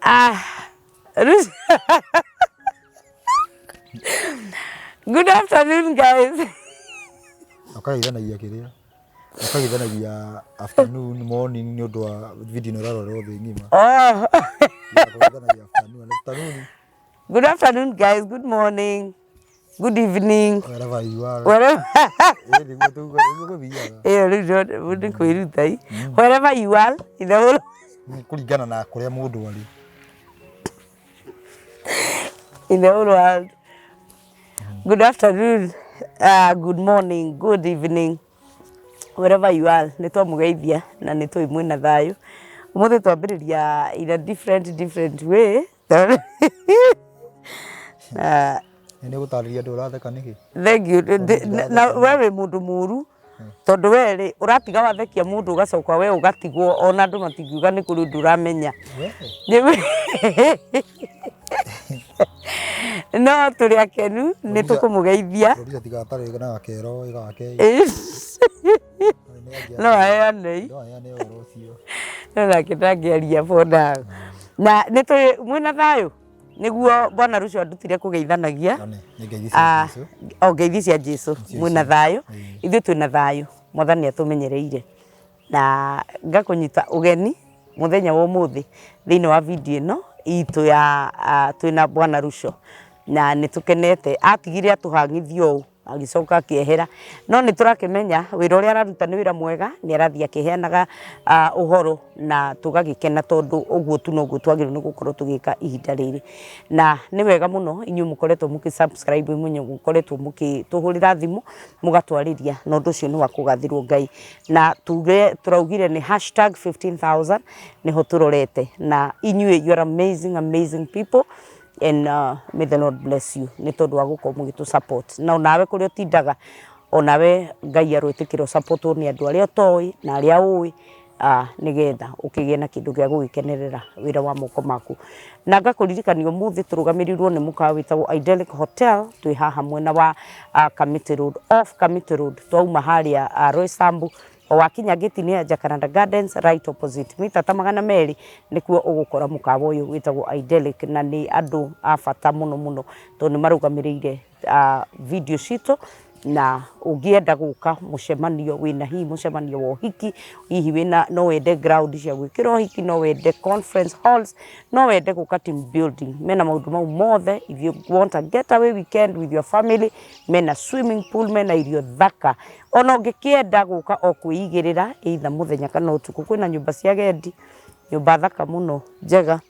Ah, Good afternoon, guys. Ũkageithanagia kĩrĩa ũkageithanagia afternoon, morning nĩ ũndũ wa video ĩno ĩrarorwo thĩ ng'ima. Oh. Ũkageithanagia afternoon, afternoon. Good afternoon, guys. Good morning. Good evening. Wherever you are. Wherever. Ĩĩ nĩguo tũguo nĩguo gũthiaga. Ĩyo rĩu nĩ kwĩruta i. Wherever you are in the whole Nĩ kũringana na kũrĩa mũndũ arĩ. In the whole world. Good afternoon, good morning, good evening. Wherever you are, nĩ twamũgeithia na nĩ tũĩ mwĩna thayũ. Ũmũthĩ twambĩrĩria in a different different way. Na Nĩ gũtarĩria andũ ũratheka nĩkĩ? Thank you. Na we wĩ mũndũ mũru tondũ we rĩ ũratiga wathekia mũndũ ũgacoka we ũgatigwo ona andũ matingiuga nĩ kũrĩ ũndũ ũramenya. No tũrĩ akenu nĩ tũkũmũgeithia. Producer tiga atarĩ na gakero gake. No aheane. No aheane ũhoro ũcio. No nake ndangĩaria for now. Na nĩ tũĩ mwĩna thayũ nĩguo bwana Ruco andutire kũgeithanagia. Nĩ ngeithi cia Ah, Jesũ. o ngeithi cia Jesu mwĩna thayũ. Ithuĩ twĩna thayũ mwathani atũmenyereire na ngakũnyita ũgeni mũthenya wa ũmũthĩ thĩinĩ wa video ĩno itũ ya ah, twĩna bwana Ruco na nĩ tũkenete atigire atũhang'ithia ũũ agĩcoka akĩehera no nĩ tũrakĩmenya wĩra ũrĩa araruta nĩ wĩra mwega nĩ arathiĩ akĩheanaga ah, ũhoro na tũgagĩkena tondũ ũguo tu noguo twagĩrĩirwo nĩ gũkorwo tũgĩka ihinda rĩrĩ na nĩ wega mũno inyuĩ mũkoretwo mũkĩ subscribe inyuĩ mũkoretwo mũkĩtũhũrĩra thimũ mũgatwarĩria na ũndũ ũcio nĩ wa kũgathĩrwo Ngai na tuge tũraugire nĩ hashtag 15000 nĩho tũrorete na inyuĩ you are amazing amazing people and may the Lord bless you nĩ tondũ wa gũkorwo mũgĩtũ support na onawe kũrĩa ũtindaga onawe Ngai aroĩtĩkĩra ũsupportwo nĩ andũ arĩa ũtoĩ na arĩa ũĩ nĩgetha ũkĩgĩe na kĩndũ gĩa gũgĩkenerera wĩra wa moko maku. Na ngakũririkania ũmũthĩ tũrũgamĩrĩirwo nĩ mũkawa wĩtagwo Idyllic Hotel twĩ haha mwena wa Kamiti Road, off Kamiti Road twauma harĩa Roysambu o wakinya gate-inĩ ya Jacaranda Gardens right opposite mita ta 200 nĩkuo ũgũkora mũkawa ũyũ wĩtagwo Idyllic na nĩ andũ a bata mũno mũno tondũ nĩ marũgamĩrĩire video citũ na ũngĩenda gũka mũcemanio wĩna hihi mũcemanio wa ũhiki hihi wĩna no wende ground cia gwĩkĩra ũhiki no wende conference halls no wende gũka team building mena maũndũ mau mothe. If you want a getaway weekend with your family, mena swimming pool, mena irio thaka. Ona ũngĩkĩenda gũka o kwĩigĩrĩra either mũthenya kana ũtukũ, kwĩna nyũmba cia agendi, nyũmba thaka mũno njega.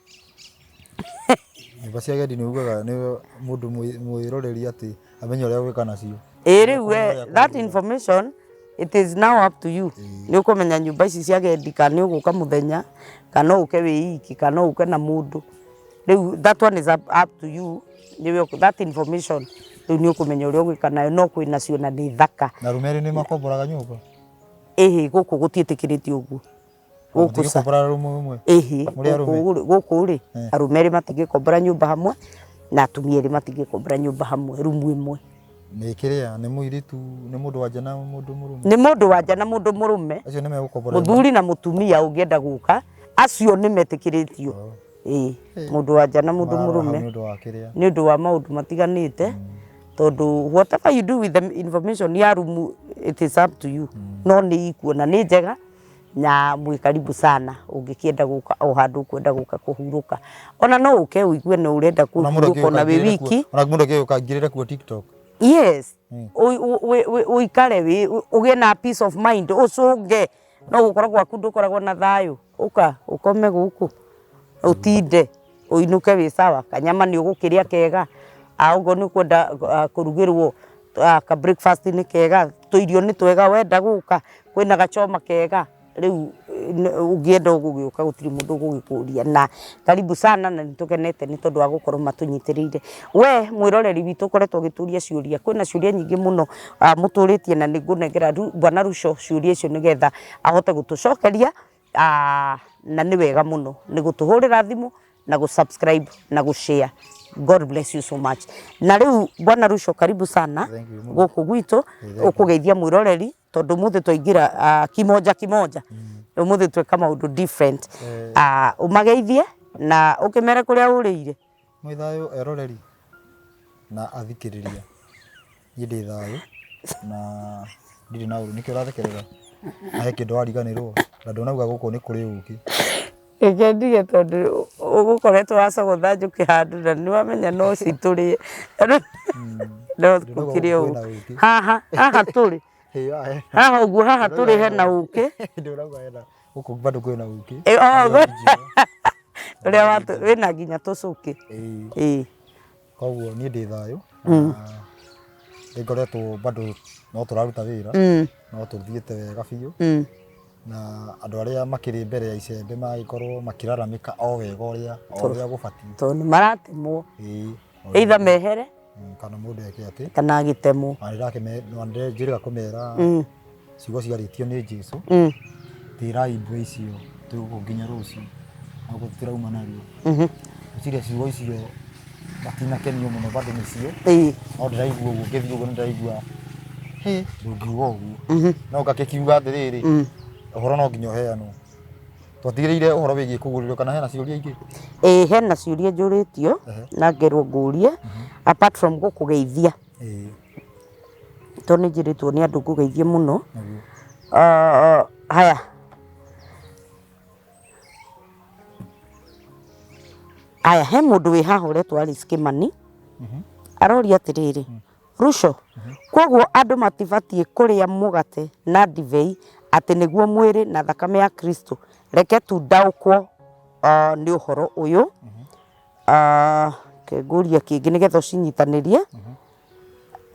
Nyũmba cia agendi nĩ ugaga nĩ mũndũ mwĩroreri atĩ amenye ũrĩa egwĩka nacio. Ĩĩ rĩu we, that information it is now up to you. Nĩ ũkũmenya nyũmba ici cia agendi kana nĩ ũgũka mũthenya, kana no ũke wĩ iki, kana no ũke na mũndũ. Rĩu that one is up to you. Nĩwe that information rĩu nĩ ũkũmenya ũrĩa ũgwĩka nayo, no kwĩ nacio na nĩ thaka. Na arũme erĩ nĩ makomboraga nyũmba? Ĩhĩ, gũkũ gũtiĩtĩkĩrĩtio ũguo. Gũkũ ca. Mũtingĩkombora rumu ĩmwe? Ĩhĩ, Mũrĩ arũme? gũkũ rĩ, arũme erĩ matingĩkombora nyũmba hamwe na atumia erĩ matingĩkombora nyũmba hamwe rumu ĩmwe. Nĩ kĩrĩa, nĩ mũirĩtu, nĩ mũndũ wa nja na mũndũ mũrũme? Nĩ mũndũ wa nja na mũndũ mũrũme. Acio nĩ megũkombora? Mũthuri na mũtumia ũngĩenda gũka, acio nĩ metĩkĩrĩtio. Ĩĩ, mũndũ wa nja na mũndũ mũrũme. Nĩ ũndũ wa kĩrĩa? Nĩ ũndũ wa maũndũ matiganĩte, tondũ whatever you do with the information ya rumu it is up to you. No nĩ ikuo na nĩ njega na mwĩ karibu sana ũngĩkĩenda gũka o handũ ũkwenda gũka kũhurũka. Ona no ũke ũigue nĩ ũrenda kũhurũka ona wĩ wiki. Ona mũndũ angĩũka aingĩrĩre kuo TikTok. Yes, ũikare ũgĩe na peace of mind, ũcũnge no gũkorwo gwaku ndũkoragwo na thayũ, ũka ũkome gũkũ ũtinde ũinũke wĩ sawa, kanyama nĩ ũgũkĩrĩa kega, okorwo nĩ ũkwenda kũrugĩrwo ka breakfast nĩ kega, tũirio nĩ twega wenda gũka kwĩna gachoma kega, rĩu ũngĩenda ũgũgĩũka gũtirĩ mũndũ ũgũgĩkũria na karibu sana na nĩ tũkenete nĩ tondũ wa gũkorwo matũnyitĩrĩire. We mwĩroreri witũ ũkoretwo ũgĩtũria ciũria, kwĩna ciũria nyingĩ mũno mũtũrĩtie na nĩ ngũnengera Bwana Ruco ciũria icio nĩgetha ahote gũtũcokeria na nĩ wega mũno nĩ gũtũhũrĩra thimũ na gũ subscribe na gũ share. God bless you so much. Na rĩu Bwana Ruco karibu sana Thank you mũno. gũkũ gwitũ, ũkũgeithia mwĩroreri. tondũ ũmũthĩ twaingĩra kimoja kimoja, ũmũthĩ tweka maũndũ different. Ũmageithie na ũkĩmere kũrĩa ũrĩire. Mwĩ thayũ eroreri na athikĩrĩria, niĩ ndĩ thayũ na ndirĩ na ũru. Nĩkĩ ũrathekerera? Na he kĩndũ wariganĩrwo na ndũnauga gũkũ nĩ kũrĩ ũkĩ. Reke ndige tondũ ũgũkoretwo wacogotha njũkĩ handũ na nĩ wamenya no citũrĩe. No gũkĩrĩ o ũguo. Haha haha tũrĩ haha ũguo haha tũrĩ hena ũkĩ. Ndũrauga hena gũkũ bado kwĩna ũkĩ. Ũrĩa wĩna nginya tũcũkĩ. Ĩĩ. Koguo niĩ ndĩ thayũ na nĩ ngoretwo bado no tũraruta wĩra no tũthiĩte wega biũ na andũ arĩa makĩrĩ mbere ya icembe magĩkorwo makĩraramĩka o wega ũrĩa o ũrĩa gũbatiĩ. Tondũ nĩ maratemwo. Ĩĩ. Either mehere Kana mũndũ eke atĩ. Kana agĩtemwo. Na nĩ njĩrĩga kũmera ciugo ciarĩtio nĩ Jesu, tĩrai mbwe icio twĩ gũkũ nginya rũciũ, na gũkũ tũtirauma narua. Ngwĩciria ciugo icio matinakenio mũno bado nĩcio, no ndĩraigua ũguo ngĩthiĩ ũguo nĩ ndĩraigua hĩ ndũngiuga ũguo, no ngakĩkiuga atĩrĩrĩ, ũhoro no nginya ũheanwo. Twatigĩrĩire ũhoro wĩgiĩ kũgũrĩrwo kana hena ciũria ingĩ? Ĩĩ hena ciũria njũrĩtio na ngerwo ngũrie apart from gũkũgeithia. Tondũ nĩ njĩrĩtwo nĩ andũ ngũgeithie mũno. Haya. Haya, he mũndũ wĩ haha ũretwo Alice Kĩmani, aroria atĩrĩrĩ, Ruco, kwoguo andũ matibatiĩ kũrĩa mũgate na ndibei atĩ nĩguo mwĩrĩ na thakame ya Kristo? Reke tu ndaũkwo nĩ ũhoro ũyũ. Reke ngũrie kĩngĩ nĩgetha ũcinyitanĩrie.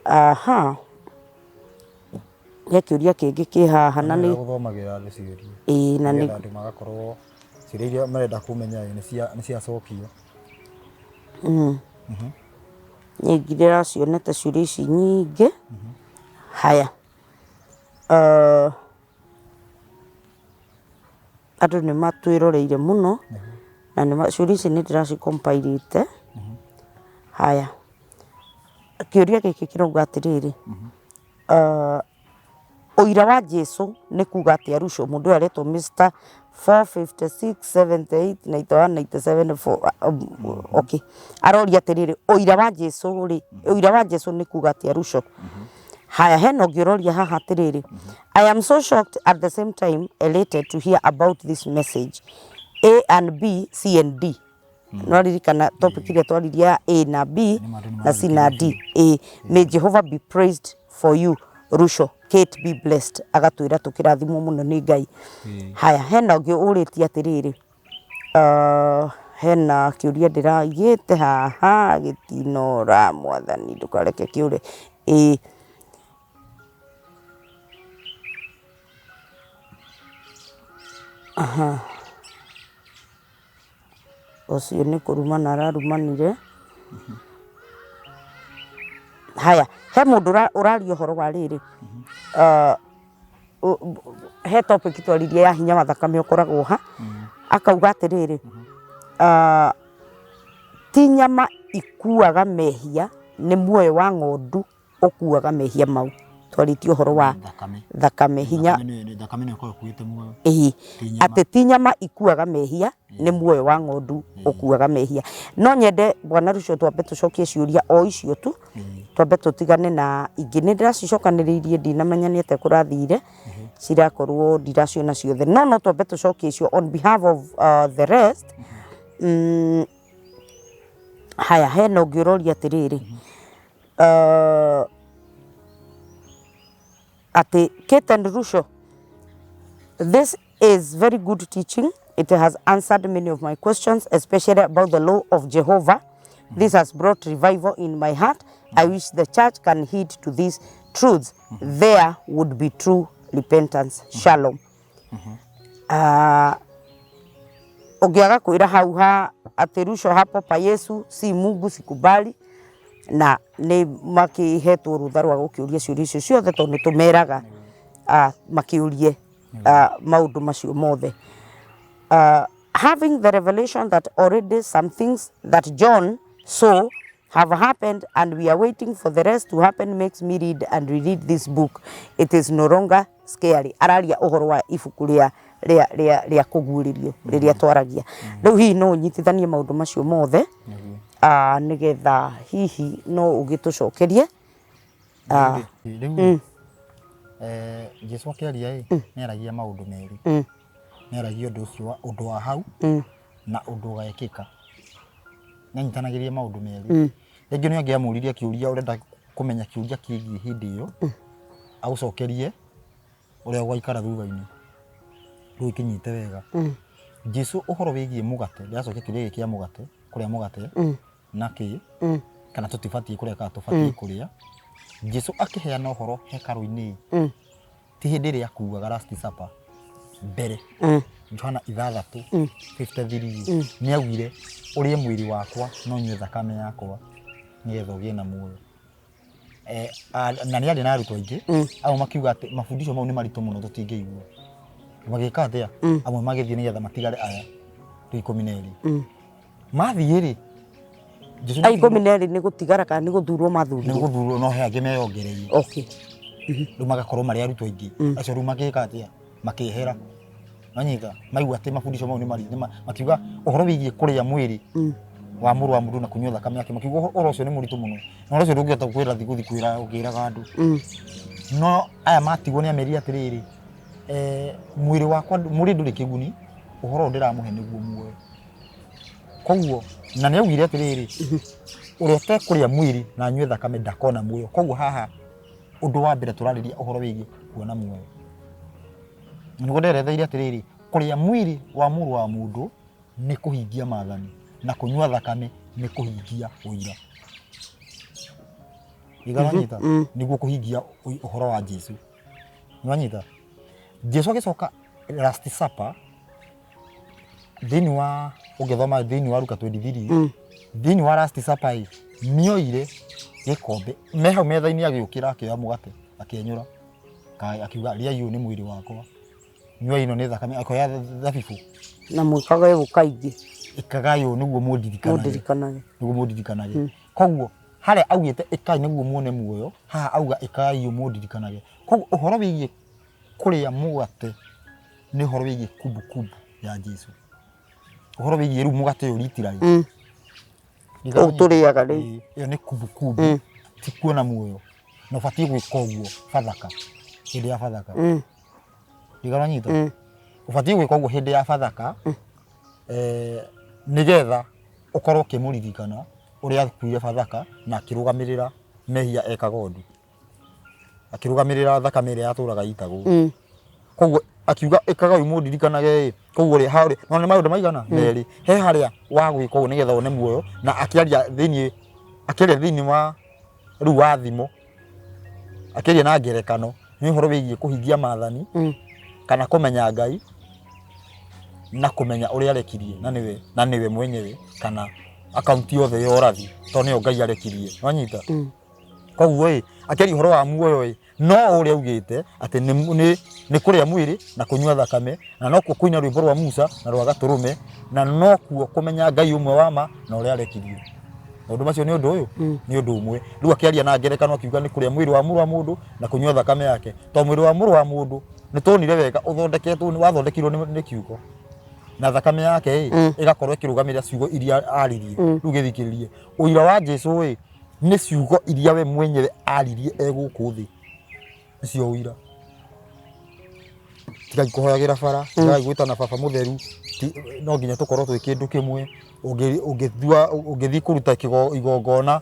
Aha, he kĩũria kĩngĩ kĩ haha na nĩ. Gũthomagĩra andũ ciũria. Ĩĩ na nĩ. Nĩgetha andũ magakorwo ciũria iria marenda kũmenya ĩ nĩ ciacokio. Niĩ ndĩracionete ciũria ici nyingĩ. Haya. Andũ nĩ matwĩroreire mũno, na nĩ ciũria ici nĩ ndĩraci compile ĩte. Haya, kĩũria gĩkĩ kĩrauga atĩrĩrĩ, ũira wa Jesu nĩ kuga atĩa Ruco? Mũndũ ũyũ aretwo Mr 456 78 91 97 4 okay. Aroria atĩrĩrĩ, ũira wa Jesu rĩ, ũira wa Jesu nĩ kuga atĩa Ruco? Haya, hena ũngĩ ũroria haha atĩrĩrĩ, I am so shocked at the same time elated to hear about this message. A and B, C and D. No ririkana topic ĩrĩa twaririe ya A na B na C na D. A. May Jehovah be praised for you. Ruco, Kate be blessed. Agatwĩra tũkĩrathimwo mũno nĩ Ngai. Haya, hena ũngĩ ũrĩtie atĩrĩrĩ, Hena kĩũria ndĩraigĩte haha gĩtinora mwathani ndũkareke kĩũre, ĩĩ. Ũcio nĩ kũrumana ararumanire. Haya, he mũndũ ũraria ũhoro wa rĩrĩ, he topic twaririe ya hinya wa thakame ũkoragwo ha, akauga atĩrĩrĩ, ti nyama ikuaga mehia, nĩ muoyo wa ng'ondu ũkuaga mehia mau. Twarĩtie ũhoro wa thakame, hinya. Thakame nĩyo ĩkoragwo ĩkuĩte muoyo. Ĩĩ, atĩ ti nyama ikuaga mehia, nĩ muoyo wa ng'ondu ũkuaga mehia. No nyende Bwana Ruco twambe tũcokie ciũria o icio tu, twambe tũtigane na ingĩ. Nĩ ndĩracicokanĩrĩirie ndinamenya nĩ atĩa kũrathire, cirakorwo ndiraciona ciothe. No no twambe tũcokie icio on behalf of the rest. Haya, hena ũngĩ ũroria atĩrĩrĩ, atĩ Kate and Ruco, this is very good teaching. It has answered many of my questions, especially about the law of Jehovah. This has brought revival in my heart. I wish the church can heed to these truths. There would be true repentance. Shalom. Ũngĩaga kwĩra hau ha atĩ Ruco hapo pa Yesu si Mungu sikubali na nĩ makĩhetwo rũtha rwa gũkĩũria ciũria icio ciothe tondũ nĩ tũmeraga makĩũrie maũndũ macio mothe. Having the revelation that already some things that John saw have happened and we are waiting for the rest to happen makes me read and reread this book. It is no longer scary. Araria ũhoro wa ibuku rĩa rĩa rĩa rĩa kũguũrĩrio rĩrĩa twaragia. Rĩu hihi no ũnyitithanie maũndũ macio mothe ah, nĩgetha hihi no ũgĩtũcokerie. Ah. Rĩu eh, Jesu akĩaria ĩ nĩ aragia maũndũ merĩ. Nĩ aragia ũndũ ũcio wa ũndũ wa hau na ũndũ ũgekĩka. Nĩ anyitanagĩria maũndũ merĩ. Rĩngĩ nĩ angĩamũririe kĩũria ũrenda kũmenya kĩũria kĩgiĩ hĩndĩ ĩyo, agũcokerie ũrĩa gũgaikara thutha-inĩ. Rĩu ũkĩnyite wega. Jesu ũhoro wĩgiĩ mũgate, ndĩracokia kĩũria gĩkĩ kĩa mũgate, kũrĩa mũgate na kĩ, kana tũtibatiĩ kũrĩa kana tũbatiĩ kũrĩa. Jesu akĩheana ũhoro hekarũ-inĩ ti hĩndĩ ĩrĩa akuaga last supper mbere Johana 6:53 nĩ augire ũrĩe mwĩrĩ wakwa na ũnyue thakame yakwa nĩgetha ũgĩe na muoyo. Eh, na nĩ arĩ na arutwo aingĩ amwe makiuga atĩ mabundisho mau nĩ maritũ mũno tũtingĩigua. Magĩka atĩa? Amwe magĩthiĩ nĩgetha matigare aya rĩu 12. Mathiĩ rĩ, Jesũ A 12 nĩ gũtigara kana nĩ gũthurwo nĩ mathurirwo? gũthurwo no he angĩ meyongereire. Okay. Rĩu magakorwo marĩ arutwo aingĩ. Acio rĩu magĩka atĩa? Makĩehera. Wanyita? Maigua atĩ mabundisho mau nĩ mari makiuga ũhoro wĩgiĩ kũrĩa mwĩrĩ wa mũrũ wa mũndũ na kũnyua thakame yake makiuga ũhoro ũcio nĩ mũritũ mũno. Na ũhoro ũcio ndũngĩhota kwĩra gũthiĩ kwĩra ũkĩraga andũ. No aya matigwo nĩ amerire atĩrĩrĩ, eh, mwĩrĩ wakwa mwĩrĩ ndũrĩ kĩguni, ũhoro ũyũ ndĩramũhe nĩguo muoyo. Koguo na nĩ augire atĩrĩrĩ, ũrĩa ũtekũrĩa mwĩrĩ na anyue thakame ndakona muoyo. Koguo haha ũndũ wa mbere tũrarĩria ũhoro wĩgiĩ kuona muoyo. Na nĩguo nderetheire atĩrĩrĩ, kũrĩa mwĩrĩ wa mũrũ wa mũndũ nĩ kũhingia maathani na kũnyua thakame nĩ kũhingia ũira. Nĩwanyita? Nĩguo kũhingia ũhoro wa Jesu. Nĩwanyita? Jesu agĩcoka last supper thĩinĩ wa ũngĩthoma thĩinĩ wa Luka 23 thĩinĩ wa last supper ĩ nĩoire gĩkombe me hau metha-inĩ agĩũkĩra akĩoya mũgate akĩenyũra akiuga rĩai ũyũ nĩ mwĩrĩ wakwa nyuai ĩno nĩ thakame akoya thabibũ Na mwĩkage ũũ kaingĩ. Ĩkagai ũũ nĩguo mũndirikanage. Mũndirikanage. Nĩguo mũndirikanage. Koguo harĩa augĩte ĩkai nĩguo muone muoyo, haha auga ĩkai ũũ mũndirikanage. Koguo ũhoro wĩgiĩ kũrĩa mũgate nĩ ũhoro wĩgiĩ kumbukumbu ya Jesu. Ũhoro wĩgiĩ rĩu mũgate ũyũ literally. Ũũ tũrĩaga rĩu. Ĩĩ, ĩyo nĩ kumbukumbu ti kuona muoyo. Na ũbatiĩ gwĩka ũguo Bathaka, hĩndĩ ya Bathaka. Ndiga ũranyita? Ũbatiĩ gwĩka ũguo hĩndĩ ya Bathaka nĩgetha ũkorwo ũkĩmũririkana ũrĩa akuire Bathaka na akĩrũgamĩrĩra mehia ekaga ũndũ. Akĩrũgamĩrĩra thakame ĩrĩa yatũraga ĩitagwo. Koguo akiuga ĩkaga ũũ mũndirikanage ĩ, koguo rĩ harĩa no nĩ maũndũ maigana merĩ. He harĩa wa gwĩka ũguo nĩgetha wone muoyo na akĩaria thĩiniĩ akĩaria thĩiniĩ wa rĩu wa thimo akĩaria na ngerekano nĩ ũhoro wĩgiĩ kũhingia maathani kana kũmenya Ngai na kũmenya ũrĩa arekirie na nĩwe na nĩwe mwenyewe kana akaunti yothe ya ũrathi tondũ nĩyo Ngai arekirie wanyita. Koguo ĩ akĩaria ũhoro wa muoyo ĩ no ũrĩa augĩte atĩ nĩ, nĩ, nĩ kũrĩa mwĩrĩ na kũnyua thakame na nokuo kũina rwĩmbo rwa Musa na rwa gatũrũme na nokuo kũmenya Ngai ũmwe wa ma na ũrĩa arekirie. Maũndũ macio nĩ ũndũ ũyũ nĩ ũndũ ũmwe. Rĩu akĩaria na ngerekano akiuga nĩ kũrĩa mwĩrĩ wa mũrũ wa mũndũ na kũnyua thakame yake. Tondũ mwĩrĩ wa mũrũ wa mũndũ nĩ tuonire wega ũthondeketwo wathondekirwo nĩ kiugo na thakame yake ĩ ĩgakorwo ĩkĩrũgamĩrĩra ciugo iria aririe. Rĩu gĩthikĩrĩrie ũira wa Jesu ĩ nĩ ciugo iria we mwenyewe aririe e gũkũ thĩ, nĩcio ũira. Tigai kũhoyagĩra bara, tigai gwĩtana baba mũtheru, no nginya tũkorwo twĩ kĩndũ kĩmwe. Ũngĩthiĩ kũruta igongona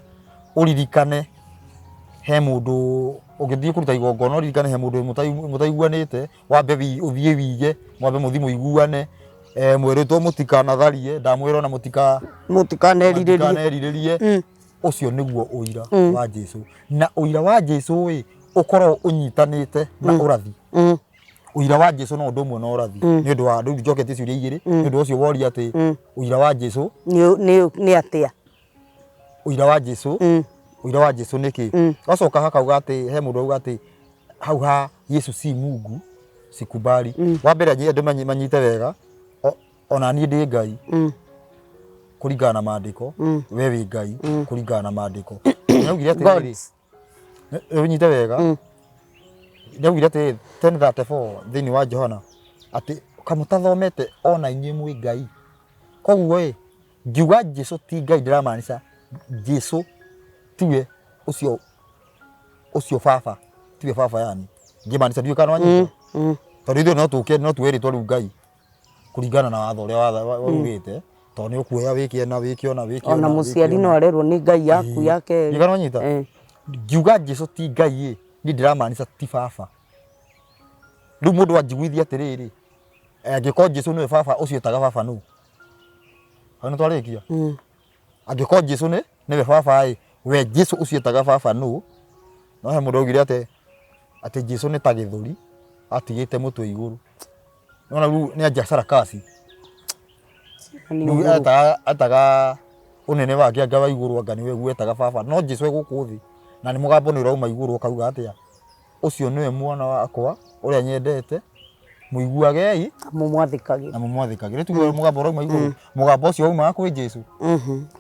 ũririkane he mũndũ, ũngĩthiĩ kũruta igongona ũririkane he mũndũ mũtaiguanĩte, wambe ũthiĩ wige, mwambe mũthiĩ mũiguane, mwĩrĩtwo mũtikanatharie, ndamwĩra ona Mũtikanerirĩrie. Mũtikanerirĩrie. Ũcio nĩguo ũira wa Jesu. Na ũira wa Jesu ĩ, ũkoragwo ũnyitanĩte na ũrathi. Ũira wa Jesu no ũndũ ũmwe na ũrathi. Nĩ ũndũ wa, rĩu njoketie ciũria igĩrĩ, nĩ ũndũ ũcio woria atĩ ũira wa Jesu Nĩ atĩa? Ũira wa Jesu, ũira wa Jesu nĩ kĩ? Gacoka hakauga atĩ, he mũndũ auga atĩ hau ha Yesu si Mungu sikubali. Wa mbere andũ manyite wega, ona niĩ ndĩ Ngai. Kũringana na maandĩko, we wĩ Ngai kũringana na maandĩko. Nĩaugire atĩrĩrĩ, Gods. Ũnyite wega, nĩaugire atĩrĩrĩ 10:34 thĩinĩ wa Johana atĩ kamũtathomete ona inyuĩ mwĩ Ngai. Koguo ĩ, ngiuga Jesu ti Ngai ndĩramaanisha Jesu tiwe ũcio ũcio baba, tiwe baba yani ngĩmaanisha, ndiũĩ kana wanyita, tondũ ithuĩ no tũke no tuoe rĩtwa rĩu Ngai kũringana na watho ũrĩa waugĩte, tondũ nĩ ũkuoya wĩke na wĩke ona wĩke ona ona mũciari no arerwo nĩ Ngai yaku ya kerĩ. Ndiũĩ kana wanyita. Ngiuga Jesu ti Ngai ĩ, niĩ ndĩramaanisha ti baba. Rĩu mũndũ anjiguithia atĩrĩrĩ, angĩkorwo Jesu nĩwe baba ũcio etaga baba nũ? Hau nĩ twarĩkia? Angĩkorwo Jesu nĩ nĩwe baba ĩ, we Jesu ũcio etaga baba nũ? No he mũndũ augire atĩ Jesu nĩ ta gĩthũri atigĩte mũtwe igũrũ. Nĩwona rĩu nĩ anjia sarakasi. Nĩ Rĩu ũgũrũ. etaga ũnene wake anga wa igũrũ anga nĩwe guo etaga baba. No Jesu e gũkũ thĩ na nĩ mũgambo nĩ ũrauma igũrũ ũkauga atĩa? Ũcio nĩwe mwana wakwa ũrĩa nyendete, mũiguagei Mũmwathĩkagĩre. na mũmwathĩkagĩre. Tuge mũgambo ũrauma igũrũ, mũgambo ũcio waumaga kwĩ Jesu.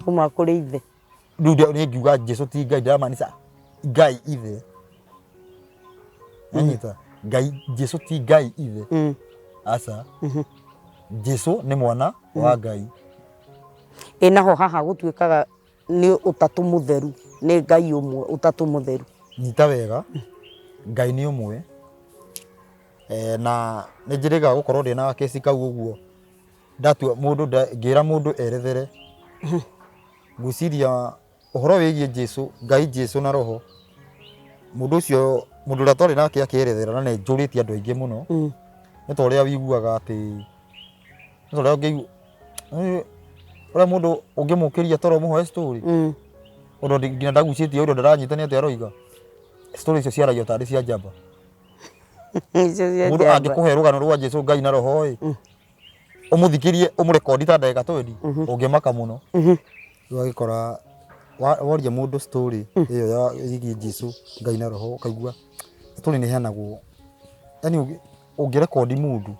Kuma kũrĩ ithe. Rĩu nĩ ngiuga Jesu ti Ngai ndĩramaanisha Ngai ithe. Nanyita Ngai, Jesu ti Ngai ithe. Aca. Jesu nĩ mwana wa Ngai. Ĩ naho haha gũtuĩkaga nĩ ũtatũ mũtheru, nĩ Ngai ũmwe ũtatũ mũtheru. Nyita wega, Ngai nĩ ũmwe. Na nĩ njĩrĩga gũkorwo ndĩna gakesi kau ũguo, ndatua mũndũ ngĩra mũndũ erethere, ngwĩciria ũhoro wĩgiĩ Jesu, Ngai Jesu na Roho, mũndũ ũcio, mũndũ ũrĩa twarĩ nake akĩerethera, na nĩ njũrĩtie andũ aingĩ mũno, nĩ ta ũrĩa ũiguaga atĩ, nĩ ta ũrĩa ũngĩigua, ũrĩa mũndũ ũngĩmũkĩria toro ũmũhoe story, ũndũ nginya ndagucĩtie ũndũ ndaranyita nĩ atĩa aroiga, story icio ciaragio tarĩ cia njamba. Icio cia Mũndũ njamba. angĩkũhe rũgano rwa Jesu, Ngai na Roho ĩ, ũmũthikĩrie ũmũrekondi ta ndagĩka 20, ũngĩmaka mũno. Rĩu agĩkora woria mũndũ story ĩyo ya ĩgiĩ Jesu, Ngai na Roho, ũkaigua story nĩ ĩheanagwo, yani ũngĩrekondi mũndũ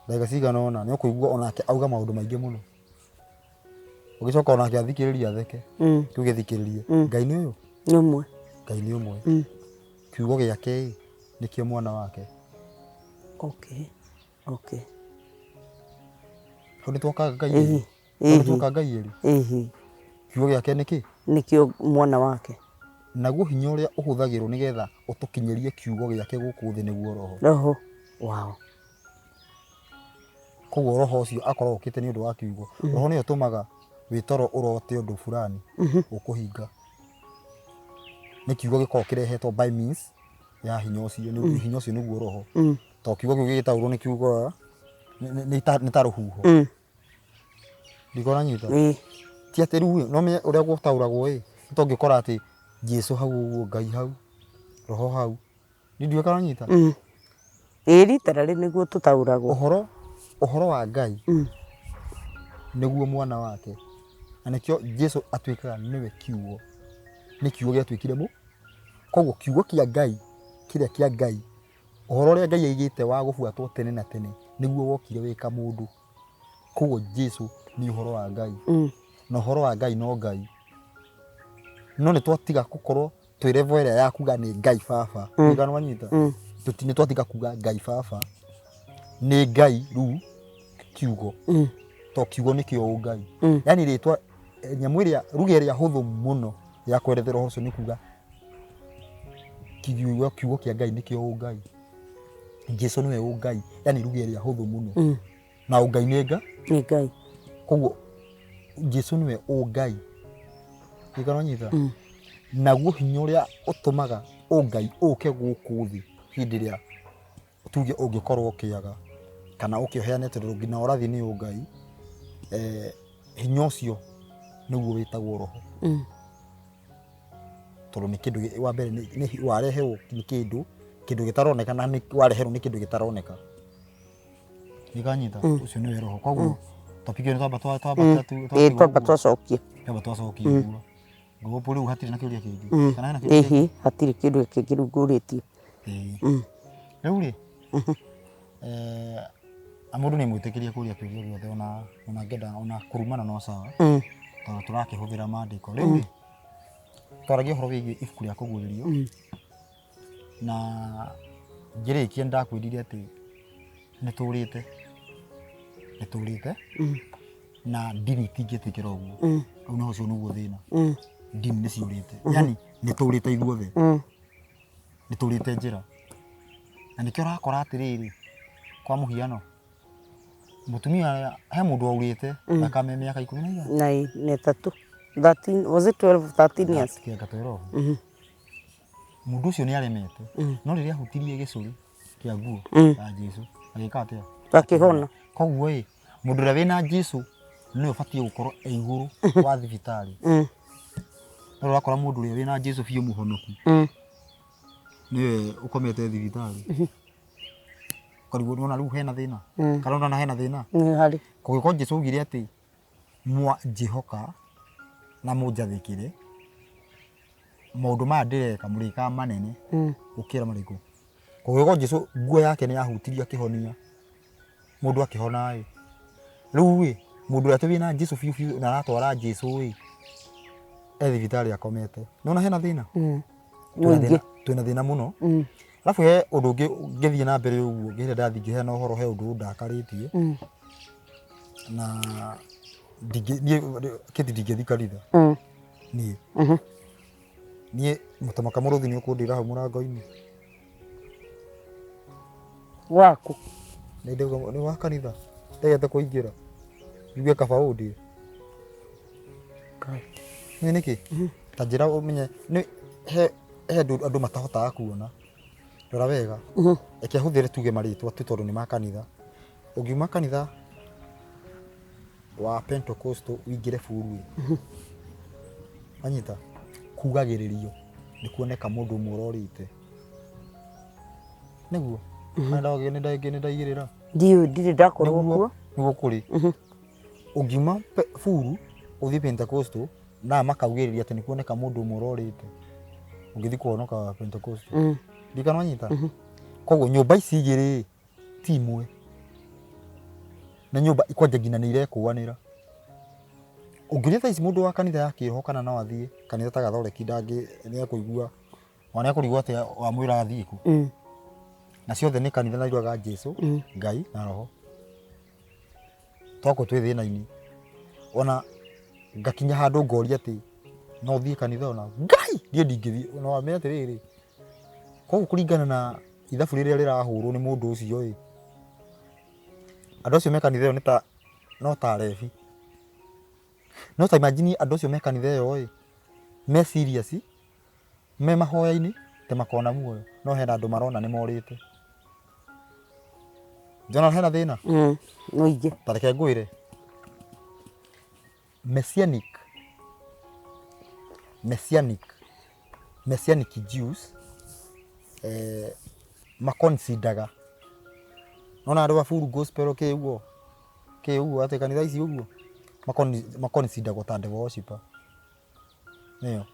ndagĩka cigana ũna nĩ ũkũigua onake auga maũndũ maingĩ mũno, ũgĩcoka onake athikĩrĩrie atheke. Kĩu gĩthikĩrĩrie, Ngai nĩ ũyũ. Nĩ ũmwe. Ngai nĩ ũmwe. Kiugo gĩake ĩ nĩkĩo mwana wake. Okay. Hau nĩ twoka Ngai ĩrĩ. Hau nĩ twoka Ngai ĩrĩ. Kiugo gĩake nĩ kĩ? Nĩkĩo mwana wake. Naguo hinya ũrĩa ũhũthagĩrwo nĩgetha ũtũkinyĩrie kiugo gĩake gũkũ thĩ nĩguo Roho. Roho. Wow. Koguo Roho ũcio akoragwo okĩte nĩ ũndũ wa kiugo. Roho nĩwe ũtũmaga wĩ toro ũrote ũndũ fulani ũkũhinga. Nĩ kiugo gĩkoragwo kĩrehetwo by means ya hinya ũcio, hinya ũcio nĩguo Roho. Tondũ kiugo kĩu gĩgĩtaũrwo nĩ kiugo nĩ ta rũhuho. Ndiko ũranyita? Ti atĩ rĩu no ũmenye ũrĩa gũtaũragwo ĩ, nĩ ta ũngĩkora atĩ Jesu hau ũguo, Ngai hau, Roho hau. Niĩ ndiũĩ kana ũranyita? Ĩĩ literally nĩguo tũtaũragwo. Ũhoro wa Ngai nĩguo mwana wake, na nĩkĩo Jesu atuĩkaga nĩwe kiugo, nĩ kiugo gĩatuĩkire mũ. Koguo kiugo kĩa Ngai, kĩrĩa kĩa Ngai, ũhoro ũrĩa Ngai aigĩte wa gũbuatwo tene na tene nĩguo wokire wĩ kamũndũ. Koguo Jesu nĩ ũhoro wa Ngai, na ũhoro wa Ngai no Ngai. No nĩ twatiga gũkorwo twĩ level ĩrĩa ya kuga nĩ Ngai baba. Ndiũĩ kana nĩwanyita? Nĩ twatiga kuga Ngai baba, nĩ Ngai rĩu kiugo. To kiugo nĩkĩo ũngai. Yani rĩtwa, nyamũ ĩrĩa, ruga ĩrĩa hũthũ mũno ya kwerethera ũhoro ũcio nĩ kuga kiugo kĩa Ngai nĩkĩo ũngai. Jesu nĩwe ũngai, yani ruga ĩrĩa hũthũ mũno. Na ũngai nĩ Ngai. Nĩ Ngai. Koguo Jesu nĩwe ũngai. Nĩkana wanyita? Naguo hinya ũrĩa ũtũmaga ũngai ũke gũkũ thĩ hĩndĩ ĩrĩa tuge ũngĩkorwo ũkĩaga kana ũke ũheane, tondũ nginya ũrathi nĩ ũngai, hinya ũcio nĩguo wĩtagwo Roho. Tondũ nĩ kĩndũ wa mbere nĩ wareherwo nĩ kĩndũ gĩtaroneka, na nĩ wareherwo nĩ kĩndũ gĩtaroneka. Nĩkanyita ũcio nĩwe Roho. Koguo topic ĩyo nĩ twamba twamba Ĩĩ twamba twacokia. Twamba twacokia ũguo. Ngũgũpũ rĩu hatirĩ na kĩũria kĩngĩ. Kana hena kĩũria kĩngĩ? Ĩhĩ, hatirĩ kĩndũ kĩngĩ rĩu ngũrĩtie. Rĩu rĩ, Na mũndũ nĩ mwĩtĩkĩrie kũria kĩũria gĩothe ona ona angĩenda ona kũrumana no sawa tondũ tũrakĩhũthĩra maandĩko. Rĩu rĩ, twaragia ũhoro wĩgiĩ ibuku rĩa kũguũrĩrio na ngĩrĩkia nĩ ndakwĩrire atĩ nĩ tũrĩte nĩ tũrĩte na ndini itingĩtĩkĩra ũguo. Rĩu nĩho ũcio nĩguo thĩna. Ndini nĩ ciũrĩte, yani nĩ tũrĩte ithuothe, nĩ tũrĩte njĩra. Na nĩkĩo ũrakora atĩrĩrĩ, kwa mũhiano mũtumia he mũndũ waurĩte thakame mĩaka 13 Na 13, 13, was it 12, 13 years? Kĩanga 12. Mũndũ ũcio nĩ aremete, no rĩrĩa ahutirie gĩcũrĩ kĩa nguo ya Jesu agĩka atĩa? Akĩhona. Koguo ĩ, mũndũ ũrĩa wĩna Jesu nĩwe ũbatiĩ gũkorwo e igũrũ wa thibitarĩ. No ũrakora mũndũ ũrĩa wĩna Jesu biũ mũhonoku nĩwe ũkomete thibitarĩ. Ũkarigwo nĩwona rĩu hena thĩna, kana ũrona hena thĩna? Nĩ harĩ. Kũngĩkorwo Jesu augire atĩ mwanjĩhoka na mũnjathĩkĩre, maũndũ maya ndĩreka mũrĩkaga manene gũkĩra marĩkũ. Kũngĩkorwo Jesu nguo yake nĩ yahutirie akĩhonia mũndũ akĩhona ĩ, rĩu ĩ, mũndũ ũrĩa atĩ wĩna Jesu biũ biũ na aratwara Jesu ĩ, e thibitarĩ akomete. Nĩwona hena thĩna? Twĩna Mũingĩ. thĩna, twĩna thĩna mũno. Alafu he ũndũ ũngĩ ngĩthiĩ na mbere ũguo ngĩrĩa ndathiĩ ngĩheana ũhoro he ũndũ ũndakarĩtie na ndingĩ niĩ kĩti ndingĩthiĩ kanitha niĩ niĩ mũtamaka mũrũthi nĩ ũkũndĩra hau mũrango-inĩ. Waku. Nĩ ndauga nĩ wa kanitha ndegete kũingĩra njuge kaba ũndĩe. Nĩ nĩkĩ? Ta njĩra ũmenye nĩ he he andũ andũ matahotaga kuona. Rora wega. Reke hũthĩre tuge marĩtwa tu tondũ nĩ ma kanitha. Ũngiuma kanitha wa Pentecostal ũingĩre buru ĩ, wanyita kugagĩrĩrio nĩ kuoneka mũndũ ũmwe ũrorĩte. Nĩguo? Nĩ ndaigĩrĩra. Ndiũĩ, ndirĩ ndakorwo Nĩguo kuo. Nĩguo kũrĩ. Ũngiuma buru ũthiĩ Pentecostal na makaugĩrĩria atĩ nĩ kuoneka mũndũ ũmwe ũrorĩte ũngĩthiĩ kũhonoka Pentecostal. Ndikana wanyita? Koguo nyũmba ici igĩrĩ ti imwe. Nĩ nyũmba kwanja nginya nĩ irekũanĩra. Ũngĩũria thaa ici mũndũ wa kanitha ya kĩroho kana no athiĩ kanitha ta Gathoreki ndangĩ nĩ ekũigua ona nĩ ekũrigwo atĩa wamwĩra athiĩ kũ. Na ciothe nĩ kanitha na irwaga Jesu, Ngai na Roho. Twakorwo twĩ thĩna-inĩ. Ona ngakinya handũ ngoria atĩ no thiĩ kanitha ona Ngai niĩ ndingĩthiĩ. Ona wamenya atĩrĩrĩ, koguo kũringana na ithabu rĩrĩa rĩrahũrwo nĩ mũndũ ũcio ĩ, andũ acio me kanitha ĩyo nĩ ta no ta arebi. No ta imagine andũ acio me kanitha ĩyo ĩ, me serious, me mahoya-inĩ ta makona muoyo, no hena andũ marona nĩ morĩte. Njona hena thĩna? Mũingĩ. Ta reke ngwĩre, Messianic, Messianic, Messianic Jews maconsidaga nona andũ a full gospel kĩ ũguo kĩ ũguo atĩ kanitha ici ũguo maconsidagwo ta devil worshipper nĩyo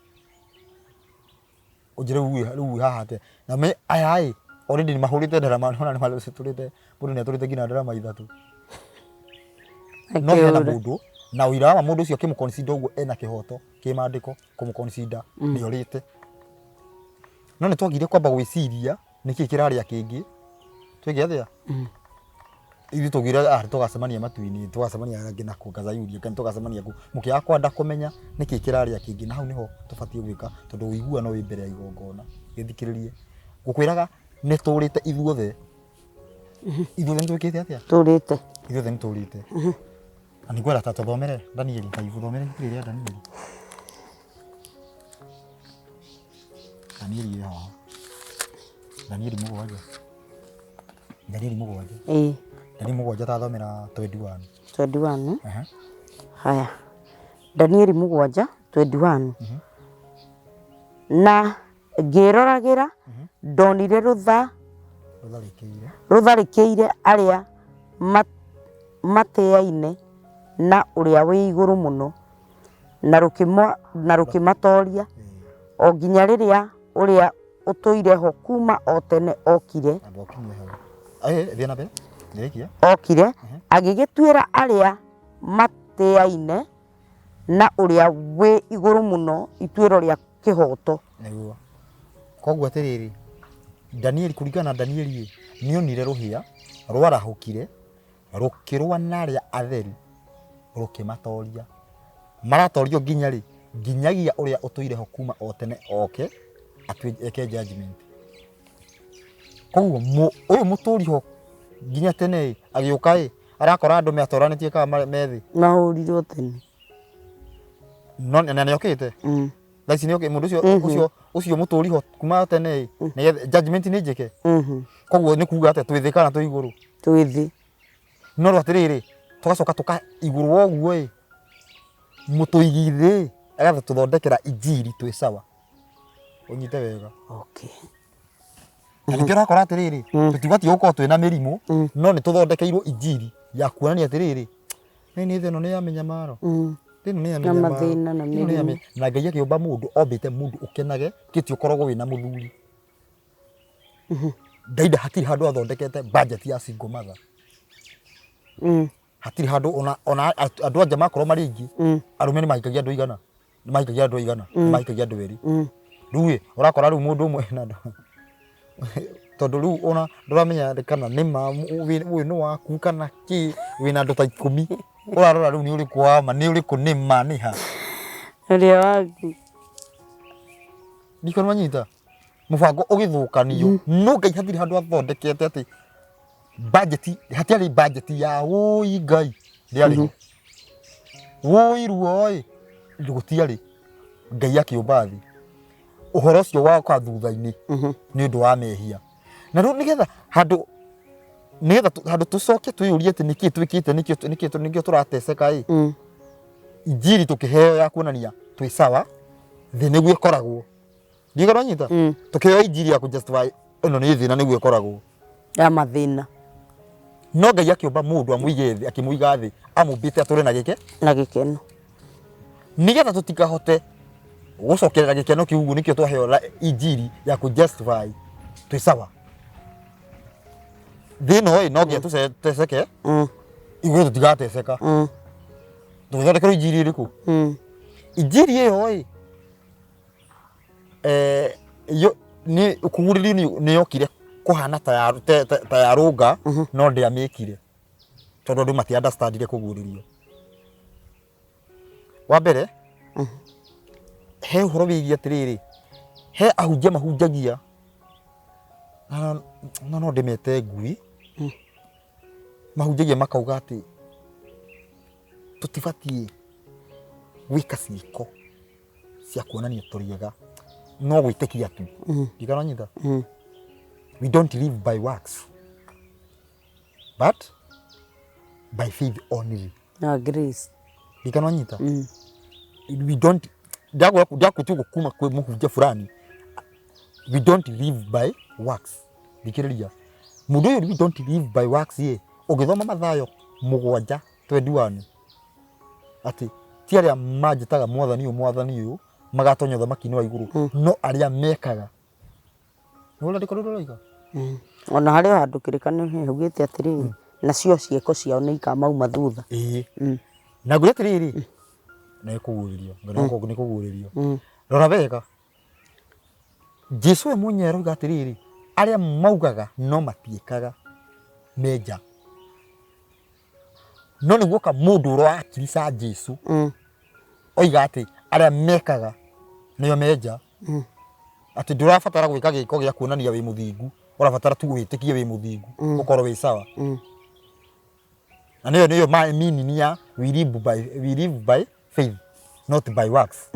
ũnjĩre rĩu rĩu haha atĩa na me aya ĩ already nĩ mahũrĩte ndarama nona nĩ matũrĩte mũndũ nĩ atũrĩte nginya ndarama ithatũ no hena mũndũ na ũira wa mũndũ ũcio akĩmũconsider ũguo ena kĩhoto kĩmandĩko kũmũconsider nĩ orĩte. No nĩ twagire kwamba gwĩciria nĩkĩ kĩrarĩa kĩngĩ twĩke atĩa ithuĩ tũgire ah tũgacemania matu-inĩ tũgacemania angĩ nakũ Kazayuni kana tũgacemania kũ mũkĩaga kwenda kũmenya nĩkĩ kĩrarĩa kĩngĩ na hau nĩho tũbatiĩ gwĩka tondũ ũiguano wĩ mbere ya igongona gĩthikĩrĩrie ngũkwĩraga nĩ tũrĩte ithuothe ithuothe nĩ twĩkĩte atĩa Tũrĩte. Ithuothe nĩ tũrĩte na nĩngwenda ta tũthomere Danieli ta thomere ibuku rĩrĩa Danieli. Danieli ĩ haha. Danieli 7. Danieli 7. Ĩĩ. Danieli 7 ta thomera 21. 21. Aha. Haya. Danieli 7 21. Na ngĩroragĩra ndonire rũtha Rũtharĩkĩire. Rũtharĩkĩire arĩa matĩaine na ũrĩa wĩ igũrũ mũno na rũkĩma na rũkĩmatoria o nginya rĩrĩa ũrĩa ũtũire ho kuma o tene okire. Amba ũkinyie hau. Ĩ, thiĩ na mbere. Ndĩrĩkia. Okire agĩgĩtuĩra arĩa matĩaine na ũrĩa wĩ igũrũ mũno ituĩro rĩa kĩhooto. Nĩguo. Koguo atĩrĩrĩ, Danieli, kũringana na Danieli nĩonire rũhĩa rwarahũkire rũkĩrũa na arĩa atheru rũkĩmatoria. Maratorio nginya rĩ? Nginyagia ũrĩa ũtũire ho kuma o tene oke atue eke judgment. Koguo ũyũ mũtũri ho nginya tene ĩ, agĩũka ĩ, arakora andũ metoranĩtie kana me thĩ. Mahũrirwo tene. No na nĩokĩte. Thaa ici nĩokĩte mũndũ ũcio ũcio ũcio mũtũri ho kuma tene ĩ, nĩgetha judgment nĩ njĩke. Koguo nĩ kuga atĩa twĩ thĩ kana twĩ igũrũ? Twĩ thĩ. No rĩu atĩrĩrĩ, tũgacoka tũka igũrũ wa ũguo ĩ, mũtũigi thĩ agatũthondekera injiri twĩ sawa. Ũnyite wega. Okay. Na nĩkĩo ũrakora atĩrĩrĩ, tũtibatiĩ gũkorwo twĩna mĩrimũ, no nĩ tũthondekeirwo injiri ya kuonania atĩrĩrĩ, nĩ nĩ thĩ ĩno nĩ ya mĩnyamaro. Thĩ ĩno nĩ ya Na mĩnyamaro. mathĩna na Thĩ ĩno nĩ ya mĩrimũ. Na Ngai akĩũmba mũndũ, ombĩte mũndũ ũkenage, kĩti ũkoragwo wĩna mũthuri. Ngai hatirĩ handũ athondekete budget ya single mother. Hatirĩ handũ ona andũ anja makorwo marĩ aingĩ, arũme nĩ mahikagia andũ aigana? Nĩ mahikagia andũ aigana? Nĩ mahikagia andũ erĩ. Rĩu ĩ, ũrakora rĩu mũndũ ũmwe na tondũ rĩu ona ndũramenya kana nĩ ma ũyũ nĩ waku kana kĩ, wĩna andũ ta 10 ũrarora rĩu nĩ ũrĩkũ wa ma, nĩ ũrĩkũ nĩ ma nĩ ha. Ũrĩa waku. Ndikona wanyita mũbango ũgĩthũkanio no Ngai hatirĩ handũ athondekete atĩ budget, hatiarĩ budget ya wũi Ngai ndĩarĩ ho wũi ruo ĩ gũtiarĩ. Ngai akĩũmba thĩ ũhoro ũcio woka thutha-inĩ nĩ ũndũ wa mehia na rĩu nĩgetha handũ nĩgetha handũ tũcoke twĩyũrie atĩ nĩkĩ twĩkĩte nĩkĩo nĩkĩo nĩkĩo tũrateceka ĩ injiri tũkĩheo ya kuonania twĩ sawa thĩ nĩguo ĩkoragwo ndiga ũranyita tũkĩheo injiri ya kũjustify ĩno nĩ thĩna nĩguo ĩkoragwo ya mathĩna no Ngai akĩũmba mũndũ amũige thĩ akĩmũiga thĩ amũmbĩte atũre na gĩke na gĩkeno nĩgetha tũtikahote gũcokerera gĩkeno kĩu ũguo nĩkĩo twaheo injiri ya kũ justify twĩ sawa thĩ ĩno ĩ no nginya tũteceke igũrũ tũtigateceka tũgĩthondekerwo injiri ĩrĩkũ injiri ĩyo ĩ yo nĩ kũgurĩrio nĩ yokire kũhana ta ya ta ya rũnga no ndĩamĩkire tondũ andũ mati understandire kũguũrĩrio. Wa mbere he ũhoro wĩgiĩ atĩrĩrĩ, he ahunjia mahunjagia na no ndĩmete ngui, mahunjagia makauga atĩ tũtibatiĩ gwĩka ciĩko cia kuonania tũrĩ ega no gwĩtĩkia tu. Ndikana wanyita? We don't live by works but by faith only. Na grace. Ndikana wanyita? We don't ndakũtua kuma kwĩ mũhunjia fulani, we don't live by works. Thikĩrĩria mũndũ ũyũ, we don't live by works ĩ ũgĩthoma Mathayo 7:21 atĩ ti arĩa manjĩtaga mwathani ũyũ mwathani ũyũ magatonya ũthamaki-inĩ wa igũrũ no arĩa mekaga. Nĩ ũrĩa rĩandĩko rĩu rĩroiga? Ona harĩ o handũ kĩrĩkanĩro haugĩte atĩrĩrĩ, nacio ciĩko ciao nĩ ikamauma thutha. Ĩĩ. Na ngwĩre atĩrĩrĩ, nĩ kũguũrĩrio, nĩ kũguũrĩrio. Rora wega, Jesu we mwenyewe aroiga atĩrĩrĩ, arĩa maugaga no matiĩkaga me nja. No nĩ guoka mũndũ ũrakirica Jesu oiga atĩ arĩa mekaga nĩo me nja. Atĩ ndũrabatara gwĩka gĩko gĩa kuonania wĩ mũthingu, ũrabatara tu wĩtĩkie wĩ mũthingu, ũkorwo wĩ sawa. Na nĩyo nĩyo meaning ya we live by faith not by works.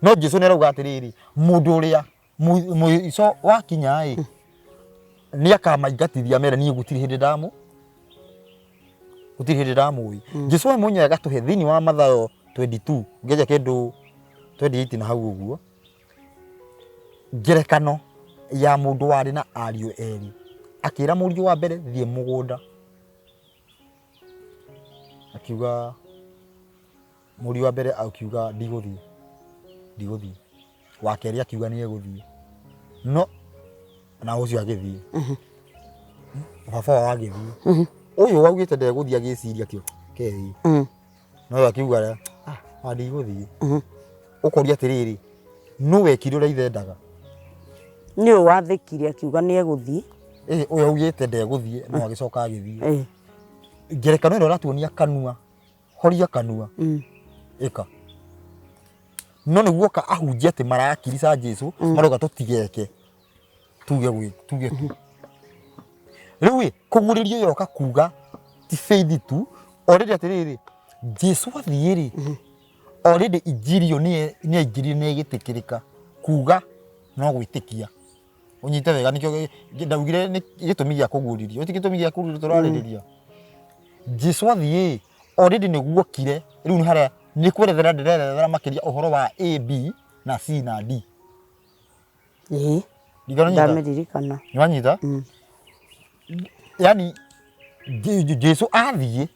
No Jesu nĩ arauga atĩrĩrĩ, mũndũ ũrĩa mũico wakinya ĩ nĩ akamaingatithia mere niĩ gũtirĩ hĩndĩ ndamũ gũtirĩ hĩndĩ ndamũĩ. Jesu we mwenyewe agatũhe thĩinĩ wa Mathayo 22 ngĩanjia kĩndũ 28 na hau ũguo ngerekano ya mũndũ warĩ na ariũ erĩ akĩra mũriũ wa mbere thiĩ mũgũnda, akiuga mũriũ wa mbere akiuga ndigũthiĩ ndigũthiĩ, wa kerĩ akiuga nĩ egũthiĩ no na ũcio agĩthiĩ, baba wao agĩthiĩ. Ũyũ waugĩte ndegũthiĩ agĩciria kĩo kethiĩ. No ũyũ akiuga ah, ah, ndigũthiĩ. Ũkoria atĩrĩrĩ, nũ wekire ũrĩa ithe endaga? Nĩ ũyũ wathĩkire akiuga nĩ egũthiĩ. Ĩ, ũyũ augĩte ndegũthiĩ no agĩcoka agĩthiĩ. Ngerekano ĩno ĩratuonia kanua, horia kanua, ĩka. No nĩguo oka ahunjie atĩ marakirica Jesu, marauga tũtigeke, tuge gwĩ, tuge tu. Rĩu ĩ, kũguũrĩrio yoka kuga ti faith tu, already atĩrĩrĩ, Jesu athiĩ rĩ, already injiri ĩyo nĩ aingĩrire na ĩgĩtĩkĩrĩka kuga no gwĩtĩkia. Ũnyite wega nĩkĩo ndaugire nĩ gĩtũmi gĩa kũguũrĩrio, ti gĩtũmi gĩa kũguũrĩrio tũrarĩrĩria. Jesu athiĩ already nĩguo okire, rĩu nĩ harĩa nĩ kwerethera ndĩrerethera makĩria ũhoro wa A, B na C na D. Ĩĩ. Ndikana Ndamĩririkana. Nĩwanyita? Yani Jesu athiĩ,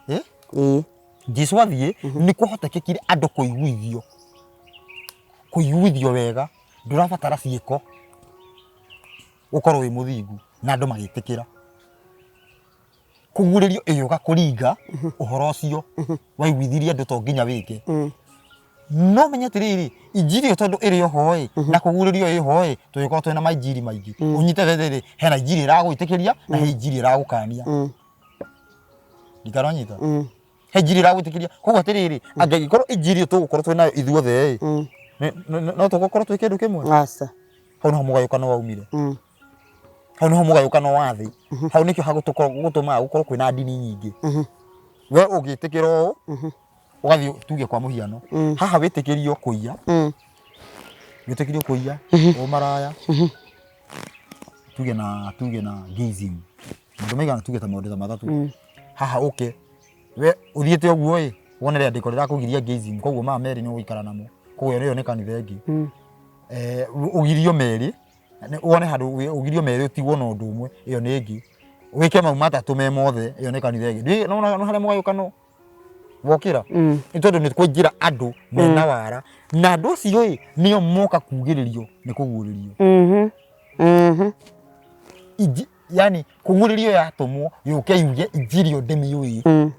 eh? Ĩĩ. Jesu athiĩ nĩ kũhotekekire andũ kũiguithio, kũiguithio wega ndũrabatara ciĩko ũkorwo wĩ mũthingu na andũ magĩtĩkĩra. Kũguũrĩrio ĩgĩũka kũringa ũhoro ũcio waiguithirie andũ to nginya wĩke. No menye atĩrĩrĩ, injiri ĩyo tondũ ĩrĩ oho ĩ, na kũguũrĩrio ĩho ĩ, tũgĩkorwo twĩna mainjiri maingĩ. Ũnyite atĩrĩrĩ, hena injiri ĩragwĩtĩkĩria na he injiri ĩragũkania. Ndikaranyita? He injiri ĩragwĩtĩkĩria. Koguo atĩrĩrĩ, angĩgĩkorwo injiri ĩyo tũgũkorwo twĩ nayo ithuothe ĩ, no tũgũkorwo twĩ kĩndũ kĩmwe? Aca. Hau nĩho mũgayũkano waumire. Hau nĩho mũgayũkano wa thĩ. Hau nĩkĩo gũtũmaga gũkorwo kwĩna ndini nyingĩ. We ũngĩtĩkĩra ũũ, ũgathiĩ tuge kwa mũhiano, haha wĩtĩkĩrio kũiya, wĩtĩkĩrio kũiya, ũmaraya, tuge na gayism. Maũndũ maigana tuge ta maũndũ ta matatũ. Haha ũke, we ũthiĩte ũguo ĩ, wone rĩandĩko rĩrakũgiria gayism, koguo maya merĩ nĩ ũgũikara namo. Koguo ĩyo nĩ kanitha ĩngĩ. Ũgirio merĩ, wone handũ ũgirio merĩ ũtigwo na ũndũ ũmwe, ĩyo nĩ ĩngĩ. Wĩke mau matatũ me mothe, ĩyo nĩ kanitha ĩngĩ. Ndiũĩ nĩwona harĩa mũgayũkano wokĩra? Nĩ tondũ nĩ kũingĩra andũ mena wara, na andũ acio ĩ, nĩo moka kugĩrĩrio nĩ kũguũrĩrio. Yani kũguũrĩrio yatũmwo yũke yuge injiri ĩyo ndĩmĩũĩ,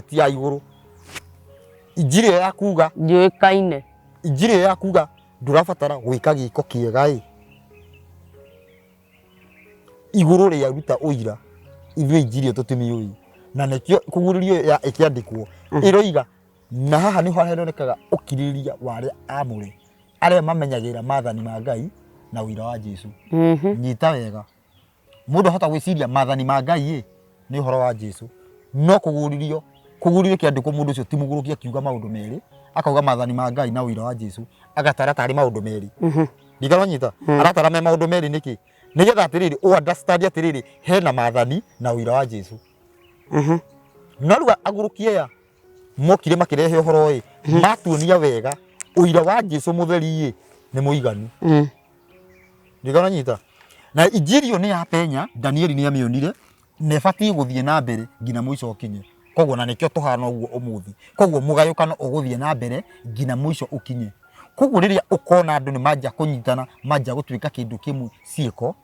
ti ya igũrũ. Injiri ĩyo ya kuga Njũĩkaine. Injiri ĩyo ya kuga ndũrabatara gwĩka gĩko kĩega ĩ, igũrũ rĩaruta ũira ithuĩ injiri ĩyo tũtimĩũĩ, na nĩkĩo kũguũrĩrio ya ĩkĩandĩkwo ĩroiga, na haha nĩho haronekaga ũkirĩrĩria wa arĩa aamũre, arĩa mamenyagĩrĩra maathani ma Ngai na ũira wa Jesu. Nyita wega, mũndũ ahota gwĩciria maathani ma Ngai ĩ nĩ ũhoro wa Jesu, no kũguũrĩrio kũguũrĩrio kĩandĩkwo mũndũ ũcio ti mũgũrũki akiuga maũndũ merĩ, akauga maathani ma Ngai na ũira wa Jesu, agatara tarĩ maũndũ merĩ. Ndikaranyita? Aratara me maũndũ merĩ nĩkĩ? Nĩgetha atĩrĩrĩ, ũ understand atĩrĩrĩ, hena maathani na ũira wa Jesu. No rĩu agũrũki aya mokire makĩrehe ũhoro ĩ, matuonia wega ũira wa Jesu mũtheri ĩ nĩ mũiganu. Ndikaranyita? Na injiri ĩyo nĩ ya penya, Danieli nĩ amĩonire na ĩbatiĩ gũthiĩ na mbere nginya mũico ũkinye. Koguo na nĩkĩo tũhana ũguo ũmũthĩ. Koguo mũgayũkano ũgũthiĩ na mbere nginya mũico ũkinye. Koguo rĩrĩa ũkona andũ nĩ manjia kũnyitana, manjia gũtuĩka kĩndũ kĩmwe ciĩko,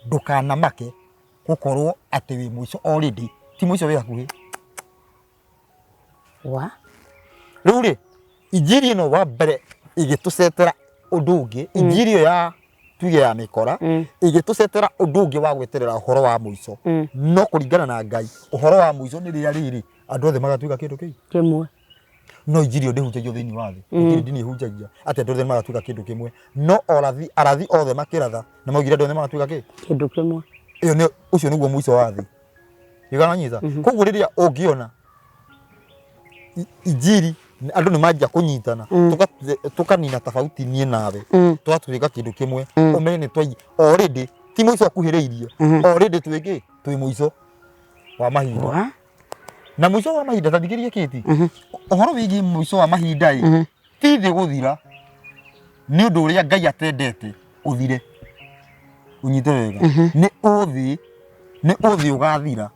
ndũkanamake gũkorwo atĩ wĩ mũico already, ti mũico wĩ hakuhĩ. Wa? Rĩu rĩ, injiri ĩno wa mbere ĩgĩtũcetera ũndũ ũngĩ, injiri ĩyo ya tuge ya mĩkora, ĩgĩtũcetera ũndũ ũngĩ wa gweterera ũhoro wa mũico. No kũringana na Ngai, ũhoro wa mũico nĩ rĩrĩa rĩrĩ, andũ othe magatuĩka kĩndũ kĩu. Kĩmwe. No injiri ĩyo ndĩhunjagio thĩinĩ wa thĩ. Gũtirĩ ndini ĩhunjagia atĩ andũ othe magatuĩka kĩndũ kĩmwe. No arathi othe makĩratha, nĩ maugire andũ othe magatuĩka kĩ? Kĩndũ kĩmwe. Ĩyo nĩ, ũcio nĩguo mũico wa thĩ. Nĩũranyita? Koguo rĩrĩa ũngĩona injiri andũ nĩ manjia kũnyitana, tũkanina tofauti niĩ nawe, tũgatuĩka kĩndũ kĩmwe, ũmenye nĩ twai already ti mũico ũkuhĩrĩirie, already twĩ kĩ? Twĩ mũico wa mahinda. Wa? Na mũico wa mahinda ta thikĩrĩria Kate, ũhoro wĩgiĩ mũico wa mahinda ĩ, ti thĩ gũthira, nĩ ũndũ ũrĩa Ngai atendete ũthire. Ũnyite wega. Nĩ ũthĩ, nĩ ũthĩ ũgathira.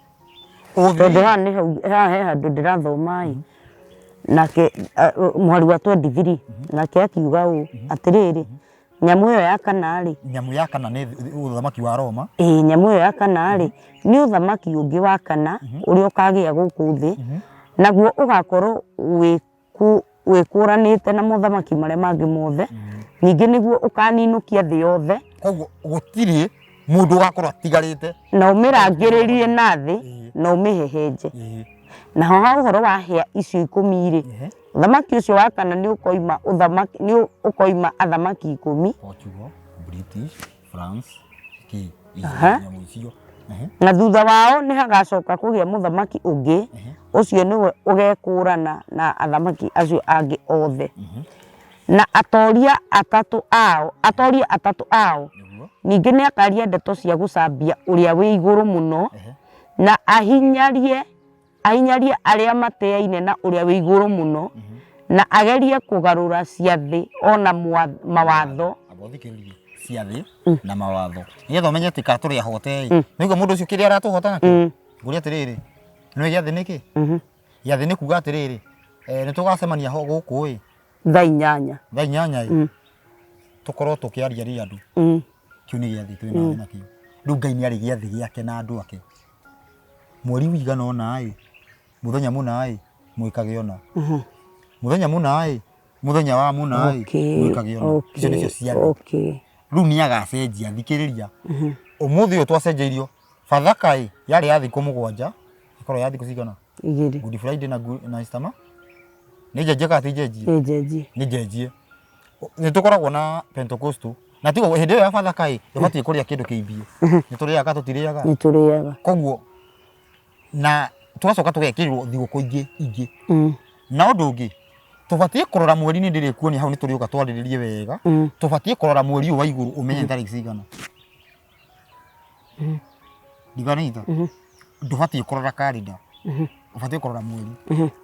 Ũthĩ. Tondũ haha nĩ hau, haha he handũ ndĩrathoma ĩ, nake mũhari wa 23, nake akiuga ũũ, atĩrĩrĩ, Nyamũ ĩyo ya kana rĩ, Nyamũ ya kana nĩ ũthamaki wa Roma. Ĩĩ, nyamũ ĩyo ya kana rĩ, nĩ ũthamaki ũngĩ wa kana ũrĩa ũkagĩa gũkũ thĩ, naguo ũgakorwo wĩkũranĩte na mothamaki marĩa mangĩ mothe, ningĩ nĩguo ũkaninũkia thĩ yothe. Koguo gũtirĩ mũndũ ũgakorwo atigarĩte. Na ũmĩrangĩrĩrie na thĩ na ũmĩhehenje. Naho ha ũhoro wa hĩa icio ikũmi-rĩ, ũthamaki ũcio wa kana nĩ ũkoima ũthamaki nĩ ũkoima athamaki ikũmi. Portugal, British, France, kĩ Aha. nyamũ icio. Ehe. Na thutha wao nĩ hagacoka kũgĩa mũthamaki ũngĩ, ũcio nĩwe ũgekũũrana na athamaki acio angĩ othe. Na atoria atatũ ao, atoria atatũ ao. Nĩguo. Ningĩ nĩ akaria ndeto cia gũcambia ũrĩa wĩ igũrũ mũno, Ehe. na ahinyarie ahinyarie arĩa matĩaine na ũrĩa wĩ igũrũ mũno, na agerie kũgarũra ciathĩ o na mawatho. Amba ũthikĩrĩrie ciathĩ na mawatho nĩgetha ũmenye atĩ ka tũrĩ ahote ĩ nĩguo mũndũ ũcio kĩrĩa aratũhota nakĩo. Ngũria atĩrĩrĩ, nĩũĩ gĩathĩ nĩ kĩ? Gĩathĩ nĩ kuga atĩrĩrĩ, nĩ tũgacemania ho gũkũ ĩ Thaa 8. Thaa 8 ĩ tũkorwo tũkĩaria rĩ andũ. Kĩu nĩ gĩathĩ twĩ nawe nakĩo. Rĩu Ngai nĩ arĩ gĩathĩ gĩake na andũ ake. Mweri ũigana ũna ĩ, mũthenya mũna ĩ, mwĩkage ũna. Mũthenya mũna ĩ, mũthenya wa mũna ĩ, mwĩkage ũna. Icio nĩcio ciathĩ. Rĩu nĩ agacenjia, thikĩrĩria. Ũmũthĩ ũyũ twacenjeirio, Bathaka ĩ, yarĩ ya thikũ 7, ĩkorwo ya thikũ cigana? 2. Good Friday na Easter ma? Nĩ njenjie kana ti njenjie? Nĩ njenjie. Nĩ njenjie. Nĩ tũkoragwo na Pentecostal. Na tigo hĩndĩ ĩyo ya Bathaka ĩ, ndũbatiĩ kũrĩa kĩndũ kĩimbie. Nĩ tũrĩaga kana tũtirĩaga? Nĩ tũrĩaga. Koguo na tũgacoka tũgekĩrĩrwo thigũkũ ingĩ ingĩ. Na ũndũ ũngĩ, tũbatiĩ kũrora mweri, nĩ ndĩrĩkuonia hau, nĩ tũrĩũka twarĩrĩrie wega. Tũbatiĩ kũrora mweri ũyũ wa igũrũ ũmenye nĩ tarĩki cigana. Ndiganĩita. Ndũbatiĩ kũrora karenda. Ũbatiĩ kũrora mweri.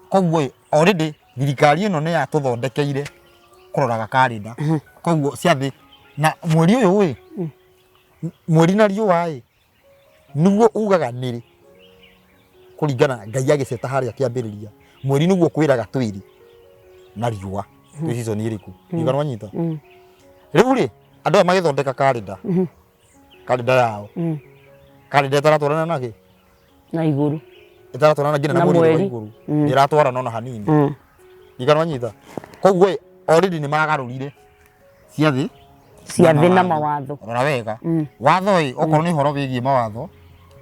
Koguo ĩ, already thirikari ĩno nĩ yatũthondekeire kũroraga karenda. Koguo ciathĩ na mweri ũyũ ĩ, mweri na riũa ĩ, nĩguo ugaga nĩrĩ kũringana Ngai agĩceta harĩa kĩambĩrĩria. Mweri nĩguo ũkwĩraga twĩrĩ na riũa twĩ season ĩrĩkũ. Ndigana wanyita. Rĩu rĩ, andũ aya magĩthondeka karenda, karenda yao, karenda ĩtaratwarana na kĩ? Na igũrũ. Ĩtaratwarana nginya na Na mweri wa mweri. igũrũ. Ndĩratwarana ona hanini. Ndigana wanyita. Koguo ĩ, already nĩ magarũrire ciathĩ Ciathĩ na mawatho. Rora wega. Watho ĩ, okorwo nĩ ũhoro wĩgiĩ mawatho,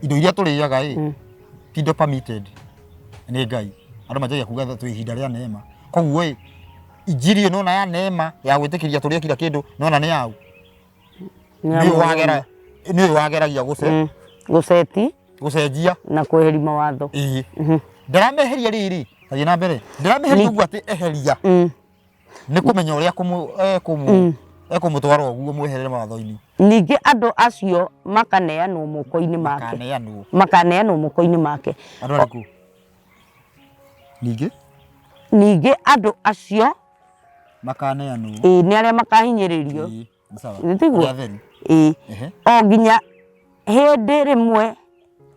indo iria tũrĩaga ĩ, ti indo permitted nĩ Ngai. Andũ manjagia kuga twĩ ihinda rĩa neema. Koguo ĩ, injiri ĩno ona ya neema ya gwĩtĩkĩria tũrĩe kila kĩndũ nona nĩ yau. Nĩ ũyũ wagera nĩ ũyũ wageragia gũce Gũceti gũcenjia na kweheria mawatho. Ĩĩ. Ndĩrameheria rĩrĩ, thiĩ na mbere. Ndĩrameheria ũguo atĩ eheria. Nĩ kũmenya ũrĩa ekũmũtwara ũguo mweherere mawatho-inĩ. Ningĩ andũ acio makaneanwo moko-inĩ make. Makaneanwo. Makaneanwo moko-inĩ make. Andũ arĩkũ? Ningĩ? Ningĩ andũ acio makaneanwo. Ĩĩ, nĩ arĩa makahinyĩrĩrio. Ĩĩ, nĩ sawa. Nĩ tiguo? Arĩa atheru. Ĩĩ. Ehe. O nginya hĩndĩ rĩmwe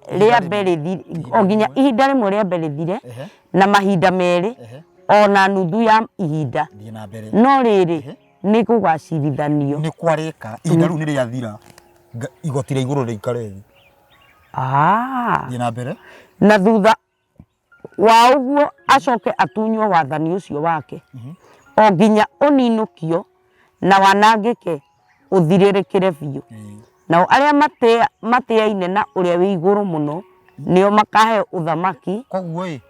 rĩambe rĩmwe. rĩthire, o nginya ihinda rĩmwe rĩambe rĩthire, Ehe. na mahinda merĩ, Ehe. o na nuthu ya ihinda. Thiĩ na mbere. No rĩrĩ, nĩ gũgacirithanio. Nĩ kwarĩka, ihinda rĩu nĩ rĩathira, igoti rĩa igũrũ rĩikare thĩ. Ah. Thiĩ na mbere. Na thutha wa ũguo acoke atunywo wathani ũcio wake, o nginya ũninũkio na wanangĩke ũthirĩrĩkĩre biũ. Nao arĩa matĩaine na ũrĩa wĩ igũrũ mũno nĩo makaheo ũthamaki. Koguo ĩ,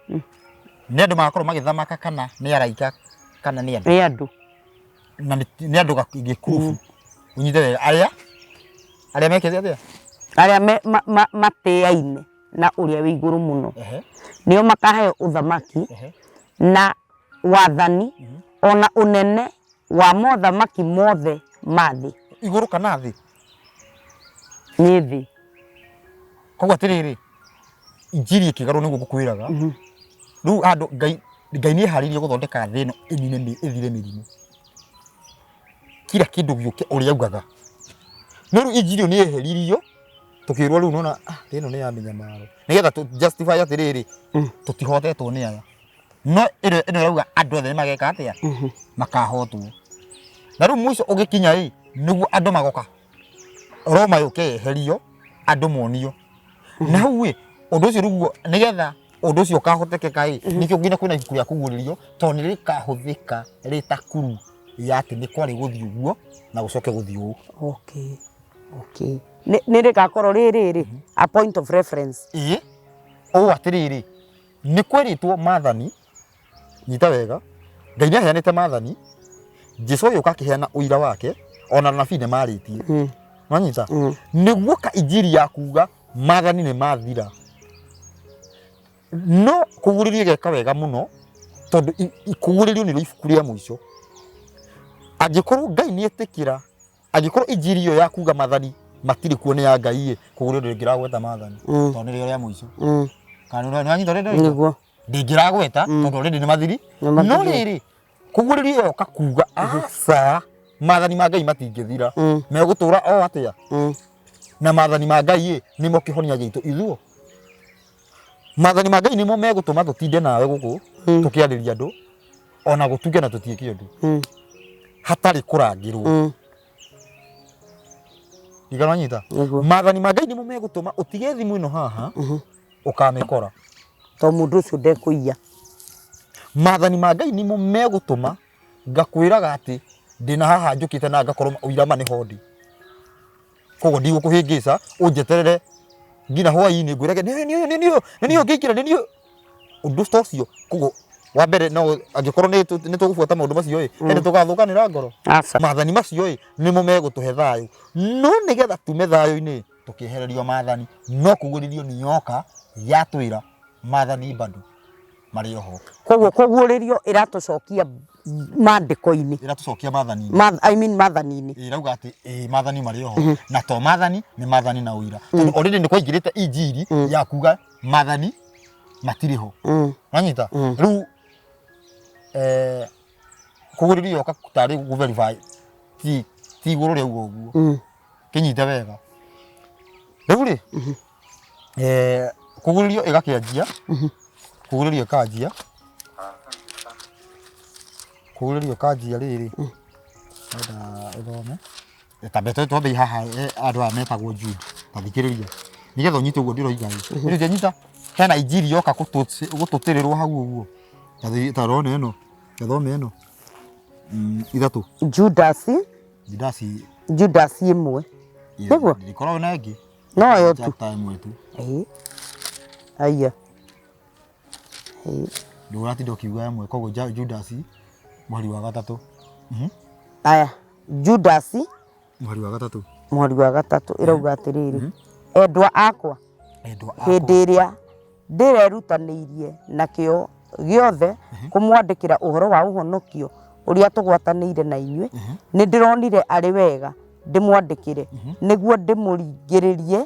nĩ andũ magakorwo magĩthamaka kana nĩ araika kana nĩ andũ? Nĩ andũ. Na nĩ andũ gĩkurubu. Ũnyite wega, arĩa mekĩte atĩa? Arĩa matĩaine na ũrĩa wĩ igũrũ mũno nĩo makaheo ũthamaki na wathani ona ũnene wa mothamaki mothe ma thĩ. Igũrũ kana thĩ? Nĩ thĩ. Koguo atĩrĩrĩ, injiri ĩkĩgarũrwo nĩguo ngũkwĩraga, rĩu andũ Ngai Ngai nĩ eharĩirie gũthondeka thĩ ĩno ĩnine ĩthire mĩrimũ. Kila kĩndũ gĩũke ũrĩa augaga. No rĩu injiri ĩyo nĩ yeheririo, tũkĩrwo rĩu nona thĩ ĩno nĩ ya mĩnyamaro. Nĩgetha tũ justify atĩrĩrĩ, tũtihotetwo nĩ aya. No ĩno ĩrauga andũ othe nĩ mageka atĩa? Makahotwo. Na rĩu mũico ũgĩkinya ĩ, Nĩguo andũ magoka Roma yũke yeherio, andũ monio na hau ĩ ũndũ ũcio. Rĩu nĩgetha ũndũ ũcio ũkahotekeka ĩ, nĩkĩo nginya kwĩna ibuku rĩa kũguũrĩrio, tondũ nĩ rĩkahũthĩka rĩ ta kuru ya atĩ nĩ kwarĩ gũthiĩ ũguo na gũcoke gũthiĩ ũũ. Okay, nĩ rĩgakorwo rĩ rĩrĩ a point of reference. Ĩĩ, ũũ atĩrĩrĩ, nĩ kwerĩtwo maathani, nyita wega, Ngai nĩ aheanĩte maathani, Jesu agĩũka akĩheana ũira wake, ona anabii nĩ marĩtie. Nwanyita? Nĩguo ka injiri ya kuga maathani nĩ mathira, no kũguũrĩrio ĩgeka wega mũno, tondũ kũguũrĩrio nĩrĩo ibuku rĩa mũico. Angĩkorwo Ngai nĩ etĩkĩra, angĩkorwo injiri ĩyo ya kuga maathani matirĩ kuo nĩ ya Ngai ĩ, kũguũrĩrio ndĩngĩragweta maathani, tondũ nĩrĩo rĩa mũico. Kana nĩ wanyita ũrĩa ndĩroiga? Nĩguo. Ndĩngĩragweta, tondũ already nĩ mathiri. Nĩ mathiri. No rĩrĩ, kũguũrĩrio yoka kuga aca, maathani ma Ngai matingĩthira, megũtũra o atĩa, na maathani ma Ngai ĩ nĩmo kĩhonia gitũ ithuo. Maathani ma Ngai nĩmo megũtũma tũtinde nawe gũkũ tũkĩarĩria andũ, ona gũtuke na tũtiĩke ũndũ hatarĩ kũrangĩrwo. Igana nyita. Nĩguo. Maathani ma Ngai nĩmo megũtũma ũtige thimũ ĩno haha, ũkamĩkora. To mũndũ ũcio ndekũiya. Maathani ma Ngai nĩmo megũtũma ngakwĩraga atĩ ndĩna haha njũkĩte na ngakorwo ũira ma nĩho ndĩ, koguo ndigũkũhĩngĩca, ũnjeterere nginya hwaĩ-inĩ ngwĩrage nĩ niĩ nĩ niĩ nĩ niĩ ũngĩingĩra nĩ niĩ ũndũ ta ũcio. Koguo wa mbere, no angĩkorwo nĩ tũgũbuata maũndũ macio ĩ, hĩndĩ tũgathũkanĩra ngoro. Aca. Maathani macio ĩ nĩmo megũtũhe thayũ, no nĩgetha tume thayũ-inĩ tũkĩehererio maathani, no kũguũrĩrio nĩ yoka yatwĩra maathani bado marĩ oho. Koguo kũguũrĩrio ĩratũcokia maandĩko-inĩ. Ĩratũcokia maathani-inĩ. I mean maathani-inĩ. Ĩrauga atĩ ĩ maathani marĩ oho, na to maathani, nĩ maathani na ũira, tondũ already nĩ kwaingĩrĩte injiri ya kuga maathani matirĩ ho. Wanyita? Rĩu kũguũrĩrio yoka tarĩ gũ verify, ti igũrũ rĩauga ũguo. Kĩnyite wega. Rĩu rĩ, kũguũrĩrio ĩgakĩanjia, kũguũrĩrio ĩkanjia, kũguũrĩrio ĩkanjia rĩrĩ, ndĩrenda ũthome. Tambe twambe haha, andũ aya metagwo Jude, ta thikĩrĩria nĩgetha ũnyite ũguo ndĩroiga ĩ. Rĩu ũngĩnyita hena injiri yoka gũtũtĩrĩrwo hau ũguo. Ta rora ĩno, ta thoma ĩno. 3. Judasi. Judasi. Judasi 1. Nĩguo? Ndĩkoragwo na ĩngĩ. No ĩyo tu. Chapter 1 tu. Ĩĩ. Aya. Ĩĩ. Ndũratinda ũkiuga 1, koguo Judasi mũhari wa 3. Aya, Judasi Mũhari wa 3. Mũhari wa 3 ĩrauga atĩrĩrĩ, endwa akwa, Endwa hĩndĩ ĩrĩa ndĩrerutanĩirie na kĩo gĩothe kũmwandĩkĩra ũhoro wa ũhonokio ũrĩa tũgwatanĩire na inyuĩ, nĩ ndĩronire arĩ wega ndĩmwandĩkĩre nĩguo ndĩmũringĩrĩrie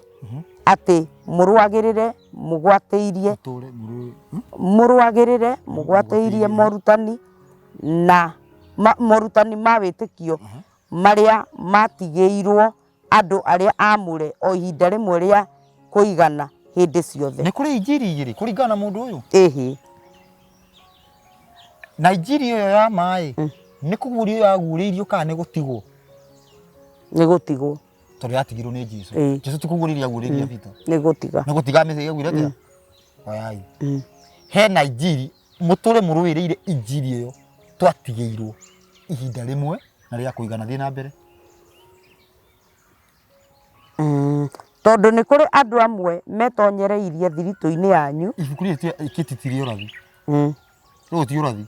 atĩ mũrũagĩrĩre mũgwatĩirie Tũre mũrũĩ. Mũrũagĩrĩre mũgwatĩirie morutani na morutani ma wĩtĩkio marĩa matigĩirwo andũ arĩa aamũre o ihinda rĩmwe rĩa kũigana hĩndĩ ciothe. Nĩ kũrĩ injiri igĩrĩ kũringana na mũndũ ũyũ. Ĩhĩ. Na injiri ĩyo ya maĩ nĩ kũguũrio yaguũrĩirio kana nĩ gũtigwo? Nĩ gũtigwo. Tondũ yatigirwo nĩ Jesu. Ĩĩ. Jesu ti kũguũrĩria aguũrĩirie Peter. Nĩ gũtiga. Nĩ gũtiga mĩthĩ yaugire atĩa? Oyai. Hena injiri, mũtũre mũrũĩrĩire injiri ĩyo twatigĩirwo ihinda rĩmwe na rĩa kũigana. Thiĩ na mbere. Tondũ nĩ kũrĩ andũ amwe metonyereirie thiritũ-inĩ yanyu. Ibuku rĩrĩ kĩtitirie ũrathi. Rĩu ti ũrathi.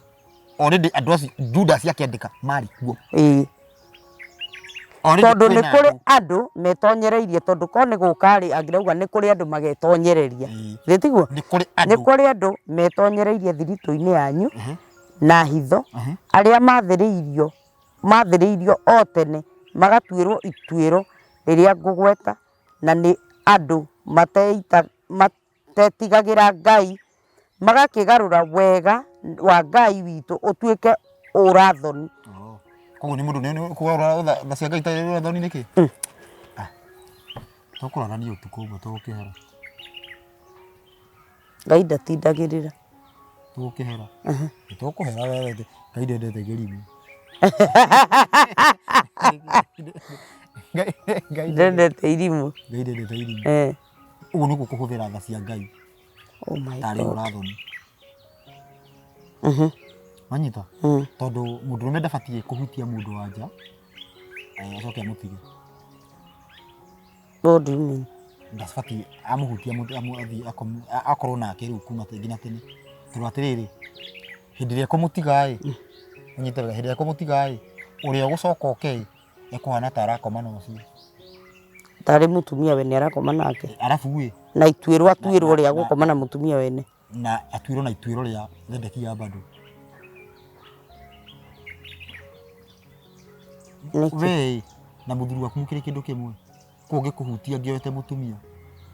Already andũ acio Judas akĩandĩka marĩ kuo. Ĩĩ. Already Tondũ nĩ kwĩna kũrĩ andũ. andũ metonyereirie, tondũ korwo nĩ gũka rĩ, angĩrauga nĩ kũrĩ andũ magetonyereria. Ĩĩ. Githĩ tiguo? Nĩ kũrĩ Nĩ andũ. kũrĩ andũ metonyereirie thiritũ-inĩ yanyu na hitho, arĩa mathĩrĩirio o tene magatuĩrwo ituĩro rĩrĩa ngũgweta, na nĩ andũ matetigagĩra Ngai, magakĩgarũra wega wa Ngai witũ ũtuĩke ũra-thoni. Oh. Koguo nĩ mũndũ nĩ kũgarũra tha cia Ngai ta ũra thoni nĩkĩ? Ah. Tũkũrorania ũtukũ ũmwe tũgũkĩhera. Ngai ndatindagĩrĩra. Tũgũkĩhera. Tũkũhera wewe, Ngai ndendete kĩrimũ. Ngai Ngai Ndendete irimũ. Ngai ndendete irimũ. Eh. Ũguo nĩguo kũhũthĩra tha cia Ngai Oh my tarĩ God. ũrathoni. Wanyita? Tondũ mũndũrũme ndabatiĩ kũhutia mũndũ wa nja acoke amũtige. What do you mean? Ndabatiĩ amũhutia mũndũ athiĩ akorwo nake rĩu kuma nginya tene. Tondũ atĩrĩrĩ, hĩndĩ ĩrĩa ekũmũtiga ĩ, ũnyite wega, hĩndĩ ĩrĩa ekũmũtiga ĩ, ũrĩa ũgũcoka oke ĩ, ekũhana ta arakoma na ũcio. Tarĩ mũtumia wene arakoma nake. Arabu ĩ, Na ituĩro atuĩrwo rĩa gũkoma na mũtumia wene. Na atuĩrwo na ituĩro rĩa Zedekia bado. Nĩkĩ? We na mũthuri waku mũkĩrĩ kĩndũ kĩmwe. Koguo ngĩkũhutia ngĩoete mũtumia,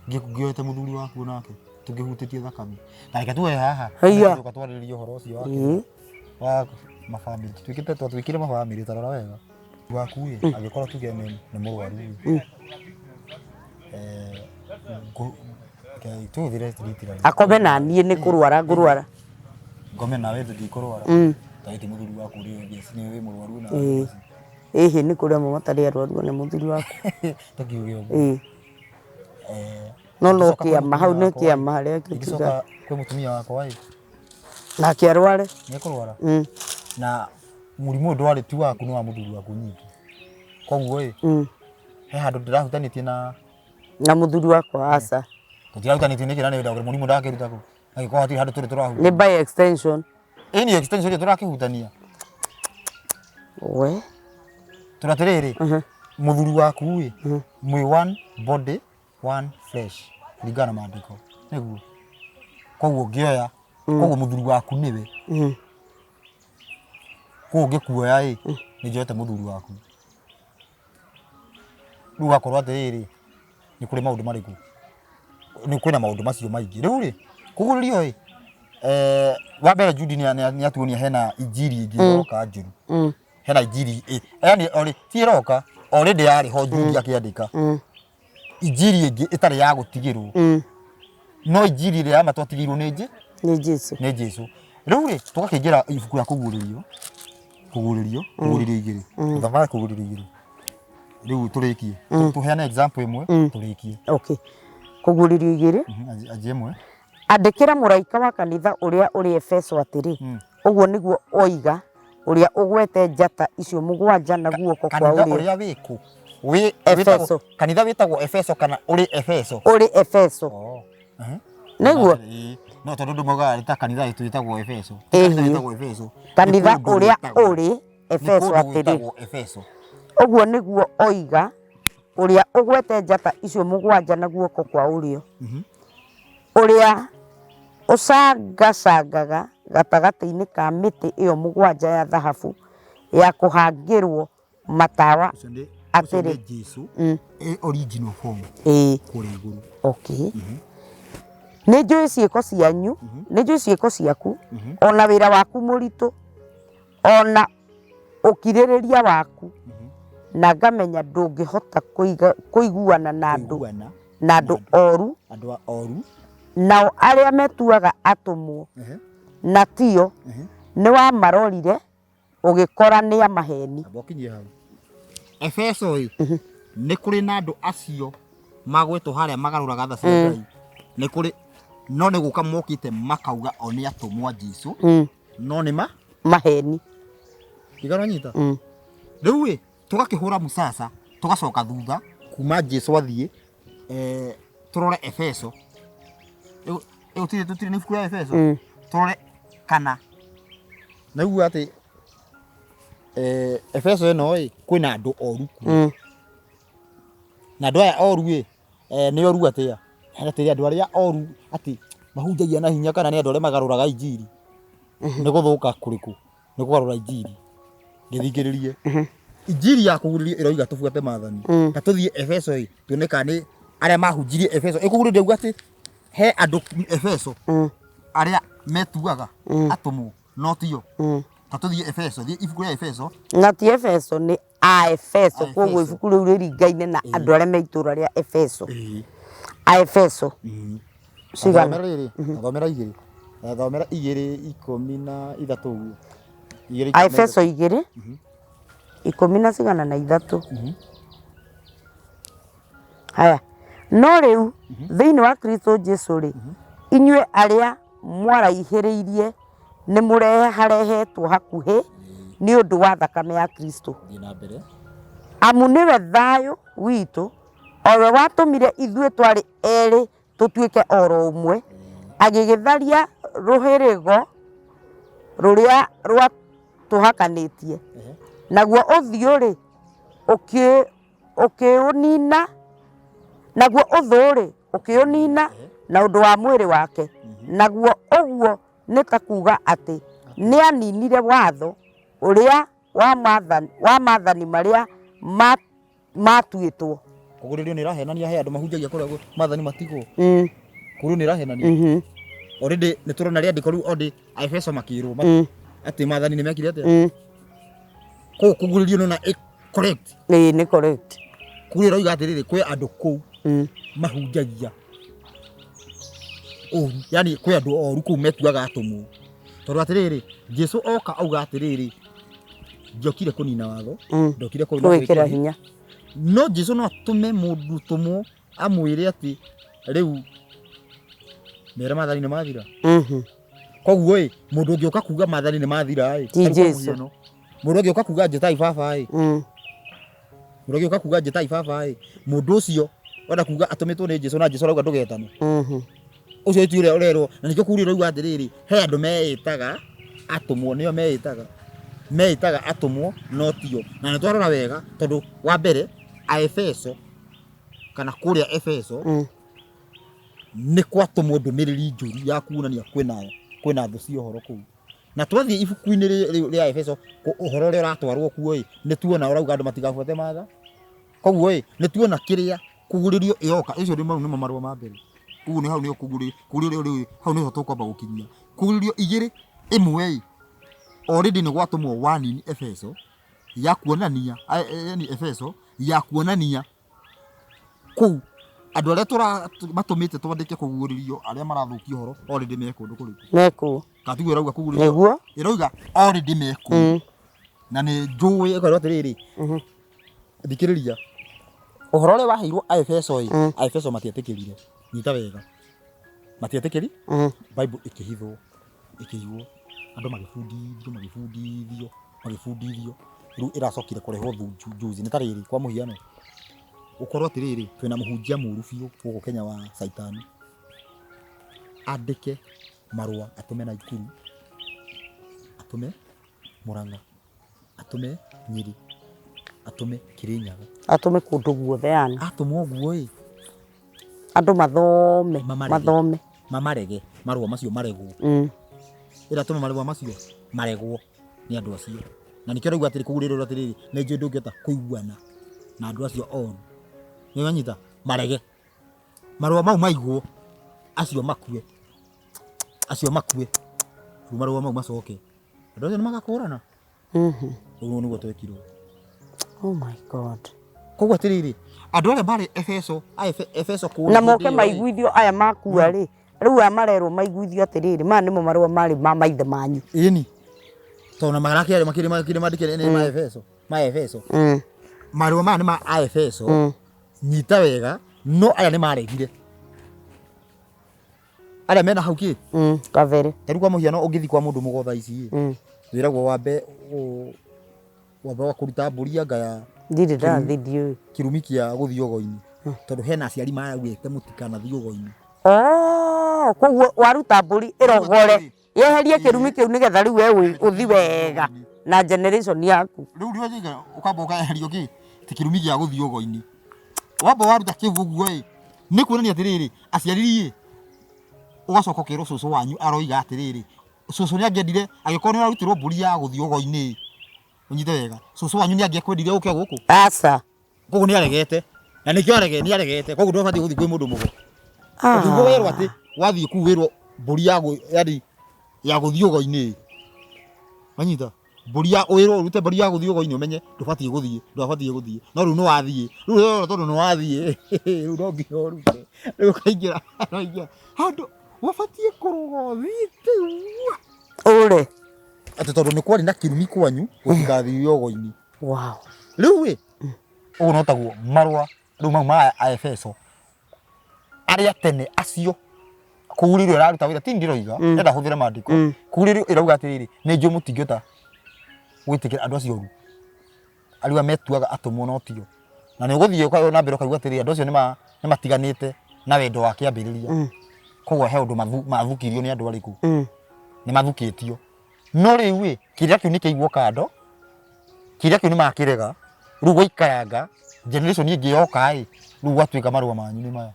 ngĩoete mũthuri waku nake, tũngĩhutĩtie thakame. Na reke tuoe haha. Haiya. Tũka twarĩrĩria ũhoro ũcio wa kĩrĩa, wa mabamĩrĩ. Tũtuĩkĩte twatuĩkire mabamĩrĩ ta rora wega. Waku ĩ, angĩkorwo tuge nĩ mũrwaru ĩ, tũhũthĩre literally. Akome na niĩ nĩ kũrwara ngũrwara. Ngome nawe ndikũrwara. Tondũ ti mũthuri waku ũrĩa obvious nĩwe wĩ mũrwaru na. Ĩhĩ nĩ kũrĩ amwe matarĩ arwaru ona mũthuri waku. Tũkiuge ũguo. Ĩĩ. No no kĩama hau nĩ kĩama harĩa kĩtiga. Ingĩcoka kwĩ mũtumia wakwa ĩ. Nake arware. Nĩ ekũrwara. Na mũrimũ ũyũ ndwarĩ ti waku nĩ wa mũthuri waku nyingĩ. Koguo ĩ, he handũ ndĩrahutanĩtie na Na mũthuri wakwa aca. Tũtirahutanĩtie nĩkĩ na nĩ mũrimũ ndakĩruta kũ? Angĩkorwo hatirĩ handũ tũrĩ tũrahutania. Nĩ by extension. Ĩni extension ĩrĩa tũrakĩhutania. We. Tondũ atĩrĩrĩ, mũthuri waku ĩ, mwĩ one body one flesh kũringana na maandĩko. Nĩguo. Koguo ũngĩoya, koguo mũthuri waku nĩwe. Koguo ngĩkuoya ĩ, nĩ njoete mũthuri waku. Rĩu ũgakorwo atĩrĩrĩ, nĩ kũrĩ maũndũ marĩkũ? Nĩ kwĩna maũndũ macio maingĩ. Rĩu rĩ, kũguũrĩrio ĩ, wa mbere Jude nĩ atuonia hena injiri ĩngĩ ĩroka njũru. Hena injiri, yani ti ĩroka, already yarĩ ho Jude akĩandĩka. Injiri ĩngĩ ĩtarĩ ya gũtigĩrwo. No injiri ĩrĩa ya ma twatigĩirwo nĩ Jesu. Nĩ Jesu. Nĩ Jesu. Rĩu rĩ, tũgakĩingĩra ibuku rĩa kũguũrĩrio. Kũguũrĩrio, kũguũrĩrio igĩrĩ. Thamara kũguũrĩrio igĩrĩ. Rĩu tũrĩkie. Tũheane example ĩmwe, tũrĩkie. Okay. Kũguũrĩrio igĩrĩ. Anjia ĩmwe. Andĩkĩra mũraika wa kanitha ũrĩa ũrĩ Efeso atĩrĩ, ũguo nĩguo oiga ũrĩa ũgwete njata icio mũgwanja na guoko kwa Kanitha ũrĩo. ũrĩa wĩkũ? Wĩ Efeso. wĩtagwo- Kanitha wĩtagwo Efeso kana ũrĩ Efeso? Ũrĩ Efeso. Oh. Aha. Nĩguo? Ĩĩ. No tondũ andũ maugaga ta kanitha witũ wĩtagwo Efeso. Ti Ĩĩ. kanitha wĩtagwo Efeso. Nĩ Kanitha kũndũ ũrĩa gwĩtagwo- ũrĩ nĩ Efeso kũndũ atĩrĩ, gwĩtagwo Efeso. ũguo nĩguo oiga ũrĩa ũgwete njata icio mũgwanja na guoko kwa ũrĩo, ũrĩa ũcangacangaga gatagatĩ-inĩ ka mĩtĩ ĩyo mũgwanja ya thahabu ya kũhangĩrwo matawa Ũcio nĩ ũcio atĩrĩ. nĩ Jesu ĩ original form Ĩĩ. kũrĩa igũrũ. Okay. Nĩ njũĩ ciĩko cianyu, nĩ njũĩ ciĩko ciaku, ona wĩra waku mũritũ, ona ũkirĩrĩria waku, na ngamenya ndũngĩhota kũiguana na andũ Kũiguana na andũ oru, andũ a oru. Nao arĩa metuaga atũmwo na tio, nĩ wamarorire ũgĩkora nĩ a maheni. Amba ũkinyie hau. Efeso ĩ, nĩ kũrĩ na andũ acio magwetwo harĩa magarũraga tha cia Ngai. Nĩ kũrĩ, no nĩ gũka mokĩte makauga o nĩ atũmwo a Jesu, no nĩ ma maheni. Igana nyita. Rĩu ĩ, tũgakĩhũra musasa, tũgacoka thutha kuma Jesu athiĩ, tũrore Efeso. Ĩu tũtirĩ nĩ ibuku rĩa Efeso. Tũrore kana naigua atĩ Efeso ĩno ĩ, kwĩna andũ oru kuo. Na andũ aya oru ĩ, nĩ oru atĩa? Atĩ andũ arĩa oru atĩ mahunjagia na hinya kana nĩ andũ arĩa magarũraga injiri? Nĩ gũthũka kũrĩkũ? Nĩ kũgarũra injiri. Gĩthingĩrĩrie. Injiri ya kũgurĩrio ĩroiga tũbuate maathani. Ta tũthiĩ Efeso ĩ, tuone kana nĩ arĩa mahunjirie Efeso. Ĩkũgurĩrio uga atĩ he andũ Efeso arĩa metuaga atũmwo no tio. Ta tũthiĩ Efeso, thiĩ ibuku rĩa Efeso. Na ti Efeso nĩ a Efeso, A koguo Efeso. ibuku rĩu rĩringaine na andũ arĩa me itũũra rĩa Efeso. A Efeso. Cigana? Thomera rĩrĩ, thomera igĩrĩ. Thomera 2:13 ũguo. Igĩrĩ A ikũmi na Efeso 2. Ikũmi na cigana na ithatũ. Haya, no rĩu thĩinĩ wa Kristo Jesu rĩ, inyuĩ arĩa mwaraihĩrĩirie nĩ mũreharehetwo hakuhĩ nĩ ũndũ wa thakame ya Kristo. Thiĩ na mbere. Amu nĩwe thayũ witũ, o we watũmire ithuĩ twarĩ erĩ tũtuĩke oro ũmwe, agĩgĩtharia rũhĩrĩgo rũrĩa rwatũhakanĩtie, naguo ũthiũ-rĩ, ũkĩ ũkĩũnina, naguo ũthũ-rĩ, ũkĩũnina na ũndũ wa mwĩrĩ wake, naguo ũguo nĩ ta kuuga atĩ nĩaninire watho ũrĩa wa maathani, wa maathani marĩa ma, matuĩtwo. Kũgũrĩrio nĩ ĩrahenania he andũ mahunjagia kũrĩa maathani matigwo. Kũgũrĩrio nĩ ĩrahenania. Already nĩ tũrona rĩandĩko rĩu already Aefeso makĩrwo atĩ maathani nĩ mekire atĩa. Kũu kũgũrĩrio nĩ na correct. Ĩĩ nĩ correct. Kũgũrĩrio ĩroiga atĩrĩrĩ kwĩ andũ kũu mahunjagia ũru, yani kwĩ andũ oru kũu metuaga atũmwo. Tondũ atĩrĩrĩ, Jesu oka auga atĩrĩrĩ, ndiokire kũnina watho, ndokire kũwĩkĩra hinya. No Jesu no atũme mũndũ tũmwo amwĩre atĩ rĩu mere maathani nĩ mathira. Koguo ĩ mũndũ ũngĩũka kuga maathani nĩ mathira ĩ, Ti tarĩu kwa Jesu. mũhiano, mũndũ ũngĩũka kuga njĩtai baba ĩ, mũndũ ũngĩũka kuga njĩtai baba ĩ, mũndũ ũcio wenda kuga atũmĩtwo nĩ Jesu na Jesu arauga ndũgetane. Ũcio ti ũrĩa ũrerwo, na nĩkĩo kuria ũrauga atĩrĩrĩ, he andũ meĩtaga atũmwo, nĩo meĩtaga, meĩtaga atũmwo no tio. Na nĩ twarora wega tondũ wa mbere Aefeso kana kũrĩa Efeso nĩ gwatũmwo ndũmĩrĩri njũru ya kuonania kwĩna kwĩna thũ cia ũhoro kũu. Na twathiĩ ibuku-inĩ rĩa Efeso ũhoro ũrĩa ũratwarwo kuo ĩ, nĩ tuona ũrauga andũ matigabuate matha. Koguo ĩ, nĩ tuona kĩrĩa kugurĩrio ĩroka, icio nĩ mau nĩmo marũa ma mbere. Koguo nĩ hau nĩho kugurĩrio, kugurĩrio rĩu hau nĩho tũkwamba gũkinyia. Kugurĩrio igĩrĩ, ĩmwe ĩ, already nĩ gwatũmwo warning Efeso ya kuonania, yani Efeso ya kuonania kũu andũ arĩa tũra matũmĩte twandĩke kũguũrĩrio arĩa marathũkia ũhoro already me kũndũ kũrĩkũ? Me kũu. Kana tiguo ĩrauga kũguũrĩrio? Nĩguo. Ĩrauga already me kũu. Na nĩ njũĩ ĩkorwo atĩrĩrĩ, thikĩrĩria ũhoro ũrĩa waheirwo Aefeso ĩ, Aefeso matietĩkĩrire, nyita wega, matietĩkĩri, Bible ĩkĩhithwo, ĩkĩigwo, andũ magĩbundithio, magĩbundithio, magĩbundithio, rĩu ĩracokire kũrehwo juzi, nĩ ta rĩrĩ, kwa mũhiano, ũkorwo atĩrĩrĩ, twĩna mũhunjia mũru biũ gũkũ Kenya wa caitani, andĩke marũa atũme Naikuru, atũme Murang'a, atũme Nyĩrĩ, atũme Kĩrĩnyaga. Atũme kũndũ guothe yani. Atũma ũguo ĩ. Andũ mathome, mathome. Mamarege, marũa macio maregwo. Ĩra atũme marũa macio maregwo nĩ andũ acio. Na nĩkĩo ndauga atĩrĩ kũgurĩrwo atĩrĩrĩ, nĩ njũĩ ndũngĩhota kũiguana na andũ acio oru. Nĩ wanyita? Marege. Marũa mau maigwo, acio makue. Acio makue. Rĩu marũa mau macoke. Andũ acio nĩ magakũrana. Ũguo nĩguo twekirwo. Oh my God. Koguo atĩrĩrĩ, andũ arĩa marĩ Efeso, a Efeso kũrĩa Na hĩndĩ moke ĩyo-ĩ, maiguithio aya makua rĩ, rĩu aya marerwo maiguithio atĩrĩrĩ, maya nĩmo marũa marĩ ma maithe manyu. Ĩni. Tondũ na marakĩarĩ makĩrĩ makĩrĩ mandĩke nĩ ma Efeso, ma Efeso. Marũa maya nĩ ma Aefeso. Nyita wega, no aya nĩ maregire. Arĩa mena hau kĩ? Kabere. Ta rĩu kwa mũhiano ũngĩthiĩ kwa mũndũ mũgo thaa ici ĩ, wĩragwo wambe wambe wa kũruta mbũri anga ya Ndirĩ ndathiĩ ndiũĩ. kĩrumi kĩa gũthiĩ ũgo-inĩ. Tondũ hena aciari maraugĩte mũtikanathiĩ ũgo-inĩ. Oh, koguo waruta mbũri ĩrogore yeherie kĩrumi kĩu nĩgetha rĩu we ũthi wega na generation yaku. Rĩu rĩo ũkamba ũkaeherio kĩ? Ti kĩrumi gĩa gũthiĩ ũgo-inĩ. Wamba waruta kĩu ũguo ĩ, nĩ kuonania atĩrĩrĩ, aciari ĩ, ũgacoka ũkerwo cũcũ wanyu aroiga atĩrĩrĩ, cũcũ nĩ angĩendire angĩkorwo nĩ ũrarutirwo mbũri ya gũthiĩ ũgo-inĩ ĩ, ũnyite wega, cũcũ wanyu nĩ angĩakwendire ũke gũkũ? Aca. Koguo nĩ aregete, na nĩkĩo arege, nĩ aregete, koguo ndũbatiĩ gũthiĩ kwĩ mũndũ mũgo. Ũngĩigua werwo atĩ wathiĩ kũu wĩrwo mbũri ya yani ya gũthiĩ ũgo-inĩ ĩ, wanyita? Mbũri ya wĩrwo ũrute mbũri ya gũthiĩ ũgo-inĩ ũmenye ndũbatiĩ gũthiĩ, ndwabatiĩ gũthiĩ. No rĩu nĩ wathiĩ, rĩu ũrona tondũ nĩ wathiĩ rĩu no nginya ũrute. Rĩu ũkaingĩra ũkaingĩra handũ wabatiĩ kũrũga ũthiĩte ũguo. Ũre. Atĩ tondũ nĩ kwarĩ na kĩrumi kwanyu gũtigathiĩ ũgo-inĩ. Wow. Rĩu ĩ, ũguo no taguo marũa rĩu mau ma Aefeso arĩa tene acio kũurĩrio ĩraruta wĩra ti ndĩroiga enda hũthĩre maandĩko kũurĩrio ĩrauga atĩrĩrĩ, nĩ njũĩ mũtingĩhota gwĩtĩkĩra andũ acio oru arĩa metuaga atũmwo no tio, na nĩ ũgũthiĩ ũka- na mbere ũkaigua atĩrĩrĩ, andũ acio nĩ matiganĩte na wendo wa kĩambĩrĩria, koguo he ũndũ mathukirio nĩ andũ arĩkũ, nĩ mathukĩtio. No rĩu ĩ, kĩrĩa kĩu nĩ kĩigwo kando, kĩrĩa kĩu nĩ makĩrega, rĩu gwaikaranga generation ĩngĩ yoka ĩ, rĩu gwatuĩka marũa manyu nĩ maya.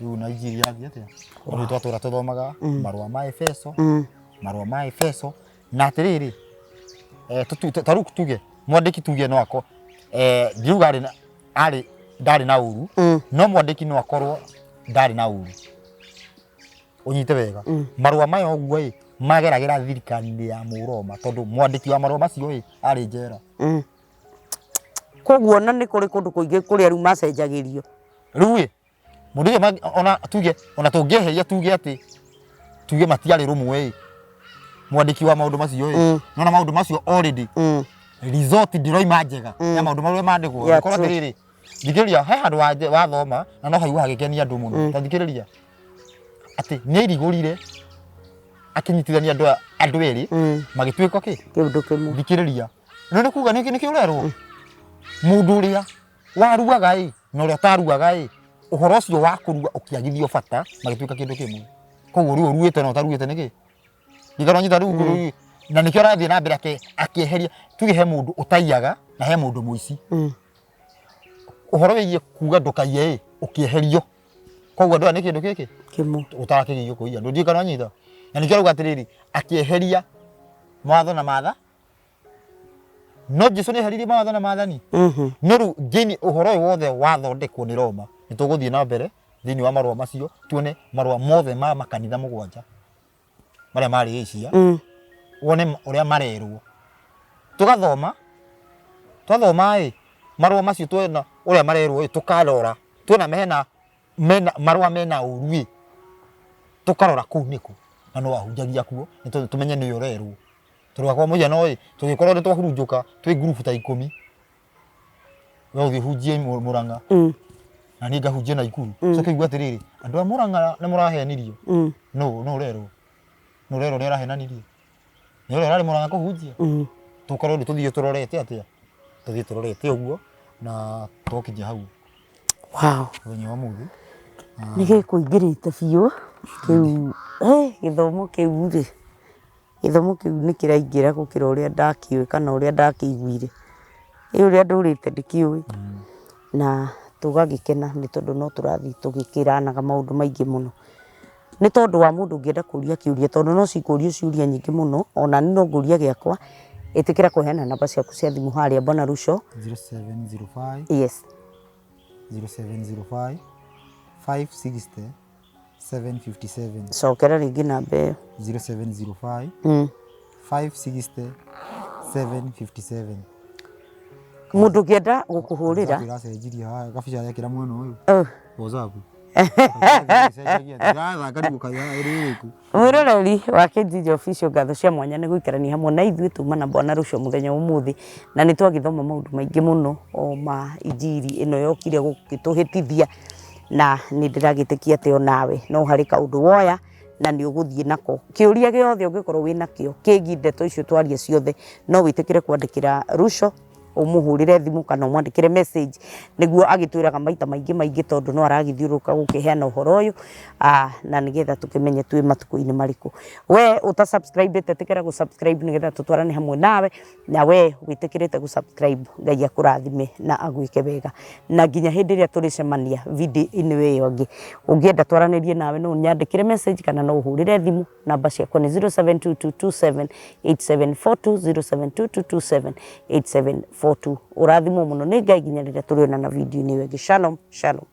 Rĩu na injiri yathiĩ atĩa? Rĩu twatũra tũthomaga marũa ma Efeso, marũa ma Efeso, na atĩrĩrĩ, ta rĩu tuge mwandĩki tuge no ako ndiuga arĩ arĩ ndarĩ na ũru, no mwandĩki no akorwo ndarĩ na ũru. Ũnyite wega, marũa maya ũguo ĩ mageragĩra thirikari-inĩ ya Mũroma, tondũ mwandĩki wa marũa macio ĩ arĩ njera. Koguo ona nĩ kũrĩ kũndũ kũingĩ kũrĩa rĩu macenjagĩrio. Rĩu ĩ mũndũ ũcio ona tuge ona tũngĩeheria tuge atĩ tuge matiarĩ rũmwe ĩ, mwandĩki wa maũndũ macio ĩ, nona maũndũ macio already result ndĩroima njega ya maũndũ marĩa mandĩkwo. Korwo atĩrĩrĩ, thikĩrĩria, he handũ wathoma na no haigua hagĩkenia andũ mũno. Ta thikĩrĩria atĩ nĩ airigũrire akĩnyitithania andũ andũ erĩ magĩtuĩka kĩ? Kĩndũ kĩmwe. Thikĩrĩria, no nĩ kuga nĩkĩ ũrerwo mũndũ ũrĩa waruaga ĩ na ũrĩa ũtaruaga ĩ, ũhoro ũcio wa kũrua ũkĩagithio bata, magĩtuĩka kĩndũ kĩmwe. Koguo rĩu ũruĩte na ũtaruĩte nĩkĩ ndigano nyita rĩu rĩu, na nĩkĩo arathiĩ na mbere akĩeheria tuge he mũndũ ũtaiyaga na he mũndũ mũici. Ũhoro wĩgiĩ kuga ndũkaiye ĩ ũkĩeherio, koguo andũ aya nĩ kĩndũ gĩkĩ kĩmwe ũtarakĩgerio kũiya ndũndiĩ kana nyita, na nĩkĩo arauga atĩrĩrĩ, akĩeheria mawatho na matha, no Jesu nĩ eheririe mawatho na maathani. No rĩu ngĩni ũhoro ũyũ wothe wathondekwo nĩ Roma, nĩ tũgũthiĩ na mbere thĩinĩ wa marũa macio tuone marũa mothe ma makanitha 7 marĩa marĩ Asia, wone ũrĩa marerwo. Tũgathoma, twathoma ĩ marũa macio tuona ũrĩa marerwo ĩ, tũkarora tuona mena mena marũa mena ũru ĩ, tũkarora kũu nĩkũ na no ahunjagia kuo, nĩ tondũ tũmenye nĩ ũrerwo. Tondũ kwa mũhiano ĩ, tũngĩkorwo nĩ twahurunjũka twĩ ngurubu ta 10, we ũthiĩ ũhunjie Mũrang'a na niĩ ngahunjie Naikuru, coke igue atĩrĩrĩ, andũ a Mũrang'a nĩ mũrahenirio. No no ũrerwo, no ũrerwo nĩ arahenanirie, nĩ ũrĩa ũrarĩ Mũrang'a kũhunjia. Tũkorwo rĩu tũthiĩ tũrorete atĩa, tũthiĩ tũrorete ũguo na twakinyia hau mũthenya wa ũmũthĩ. Nĩ gĩkũingĩrĩte biũ kĩu, gĩthomo kĩu rĩ, gĩthomo kĩu nĩ kĩraingĩra gũkĩra ũrĩa ndakĩũĩ kana ũrĩa ndakĩiguire. Ĩ ũrĩa ndũrĩte ndikĩũĩ. Na tũgagĩkena nĩ tondũ no tũrathiĩ tũgĩkĩranaga maũndũ maingĩ mũno. Nĩ tondũ wa mũndũ ũngĩenda kũria kĩũria, tondũ no cikũrio ciũria nyingĩ mũno, ona niĩ no ngũrie gĩakwa, ĩtĩkĩra kũheana namba ciaku cia thimũ harĩa Bwana Ruco. 0705. Yes. 0705 560 757. Cokera rĩngĩ namba ĩyo. 0705 560 757. Mũndũ ũngĩenda gũkũhũrĩra. WhatsApp ĩracenjirie haha gabica gekĩra mwena ũyũ. Oh. WhatsApp. Ĩrathaka rĩu ũkaiga ĩrĩ ĩrĩkũ. Mwĩroreri wa Kĩnjinja Official, ngatho cia mwanya nĩ gũikarania hamwe na ithuĩ tuma na Bwana Rũcio mũthenya wa ũmũthĩ, na nĩ twagĩthoma maũndũ maingĩ mũno o ma injiri ĩno yokire gũgĩtũhĩtithia, na nĩ ndĩragĩtĩkia atĩ onawe no harĩ kaũndũ woya na nĩ ũgũthiĩ nako. Kĩũria gĩothe ũngĩkorwo wĩ nakĩo kĩgiĩ ndeto icio twaria ciothe, no wĩtĩkĩre kwandĩkĩra Ruco, ũmũhũrĩre thimũ kana ũmwandĩkĩre message, nĩguo agĩtwĩraga maita maingĩ maingĩ, tondũ no aragĩthiũrũrũka gũkĩheana ũhoro ũyũ, na nĩgetha tũkĩmenye twĩ matukũ-inĩ marĩkũ. We ũta subscribe ĩte, ĩtĩkĩra gũ subscribe nĩgetha tũtwarane hamwe nawe, na we wĩtĩkĩrĩte gũ subscribe, Ngai akũrathime na agwĩke wega. Na nginya hĩndĩ ĩrĩa tũrĩcemania video-inĩ ĩyo ĩngĩ, ũngĩenda twaranĩrie nawe no ũnyandĩkĩre message kana no ũhũrĩre thimũ. Namba ciakwa nĩ 0722278742, 0722278742. Ũrathimwo mũno nĩ Ngai nginya rĩrĩa tũrĩonana video-inĩ ĩyo ĩngĩ. Shalom, shalom.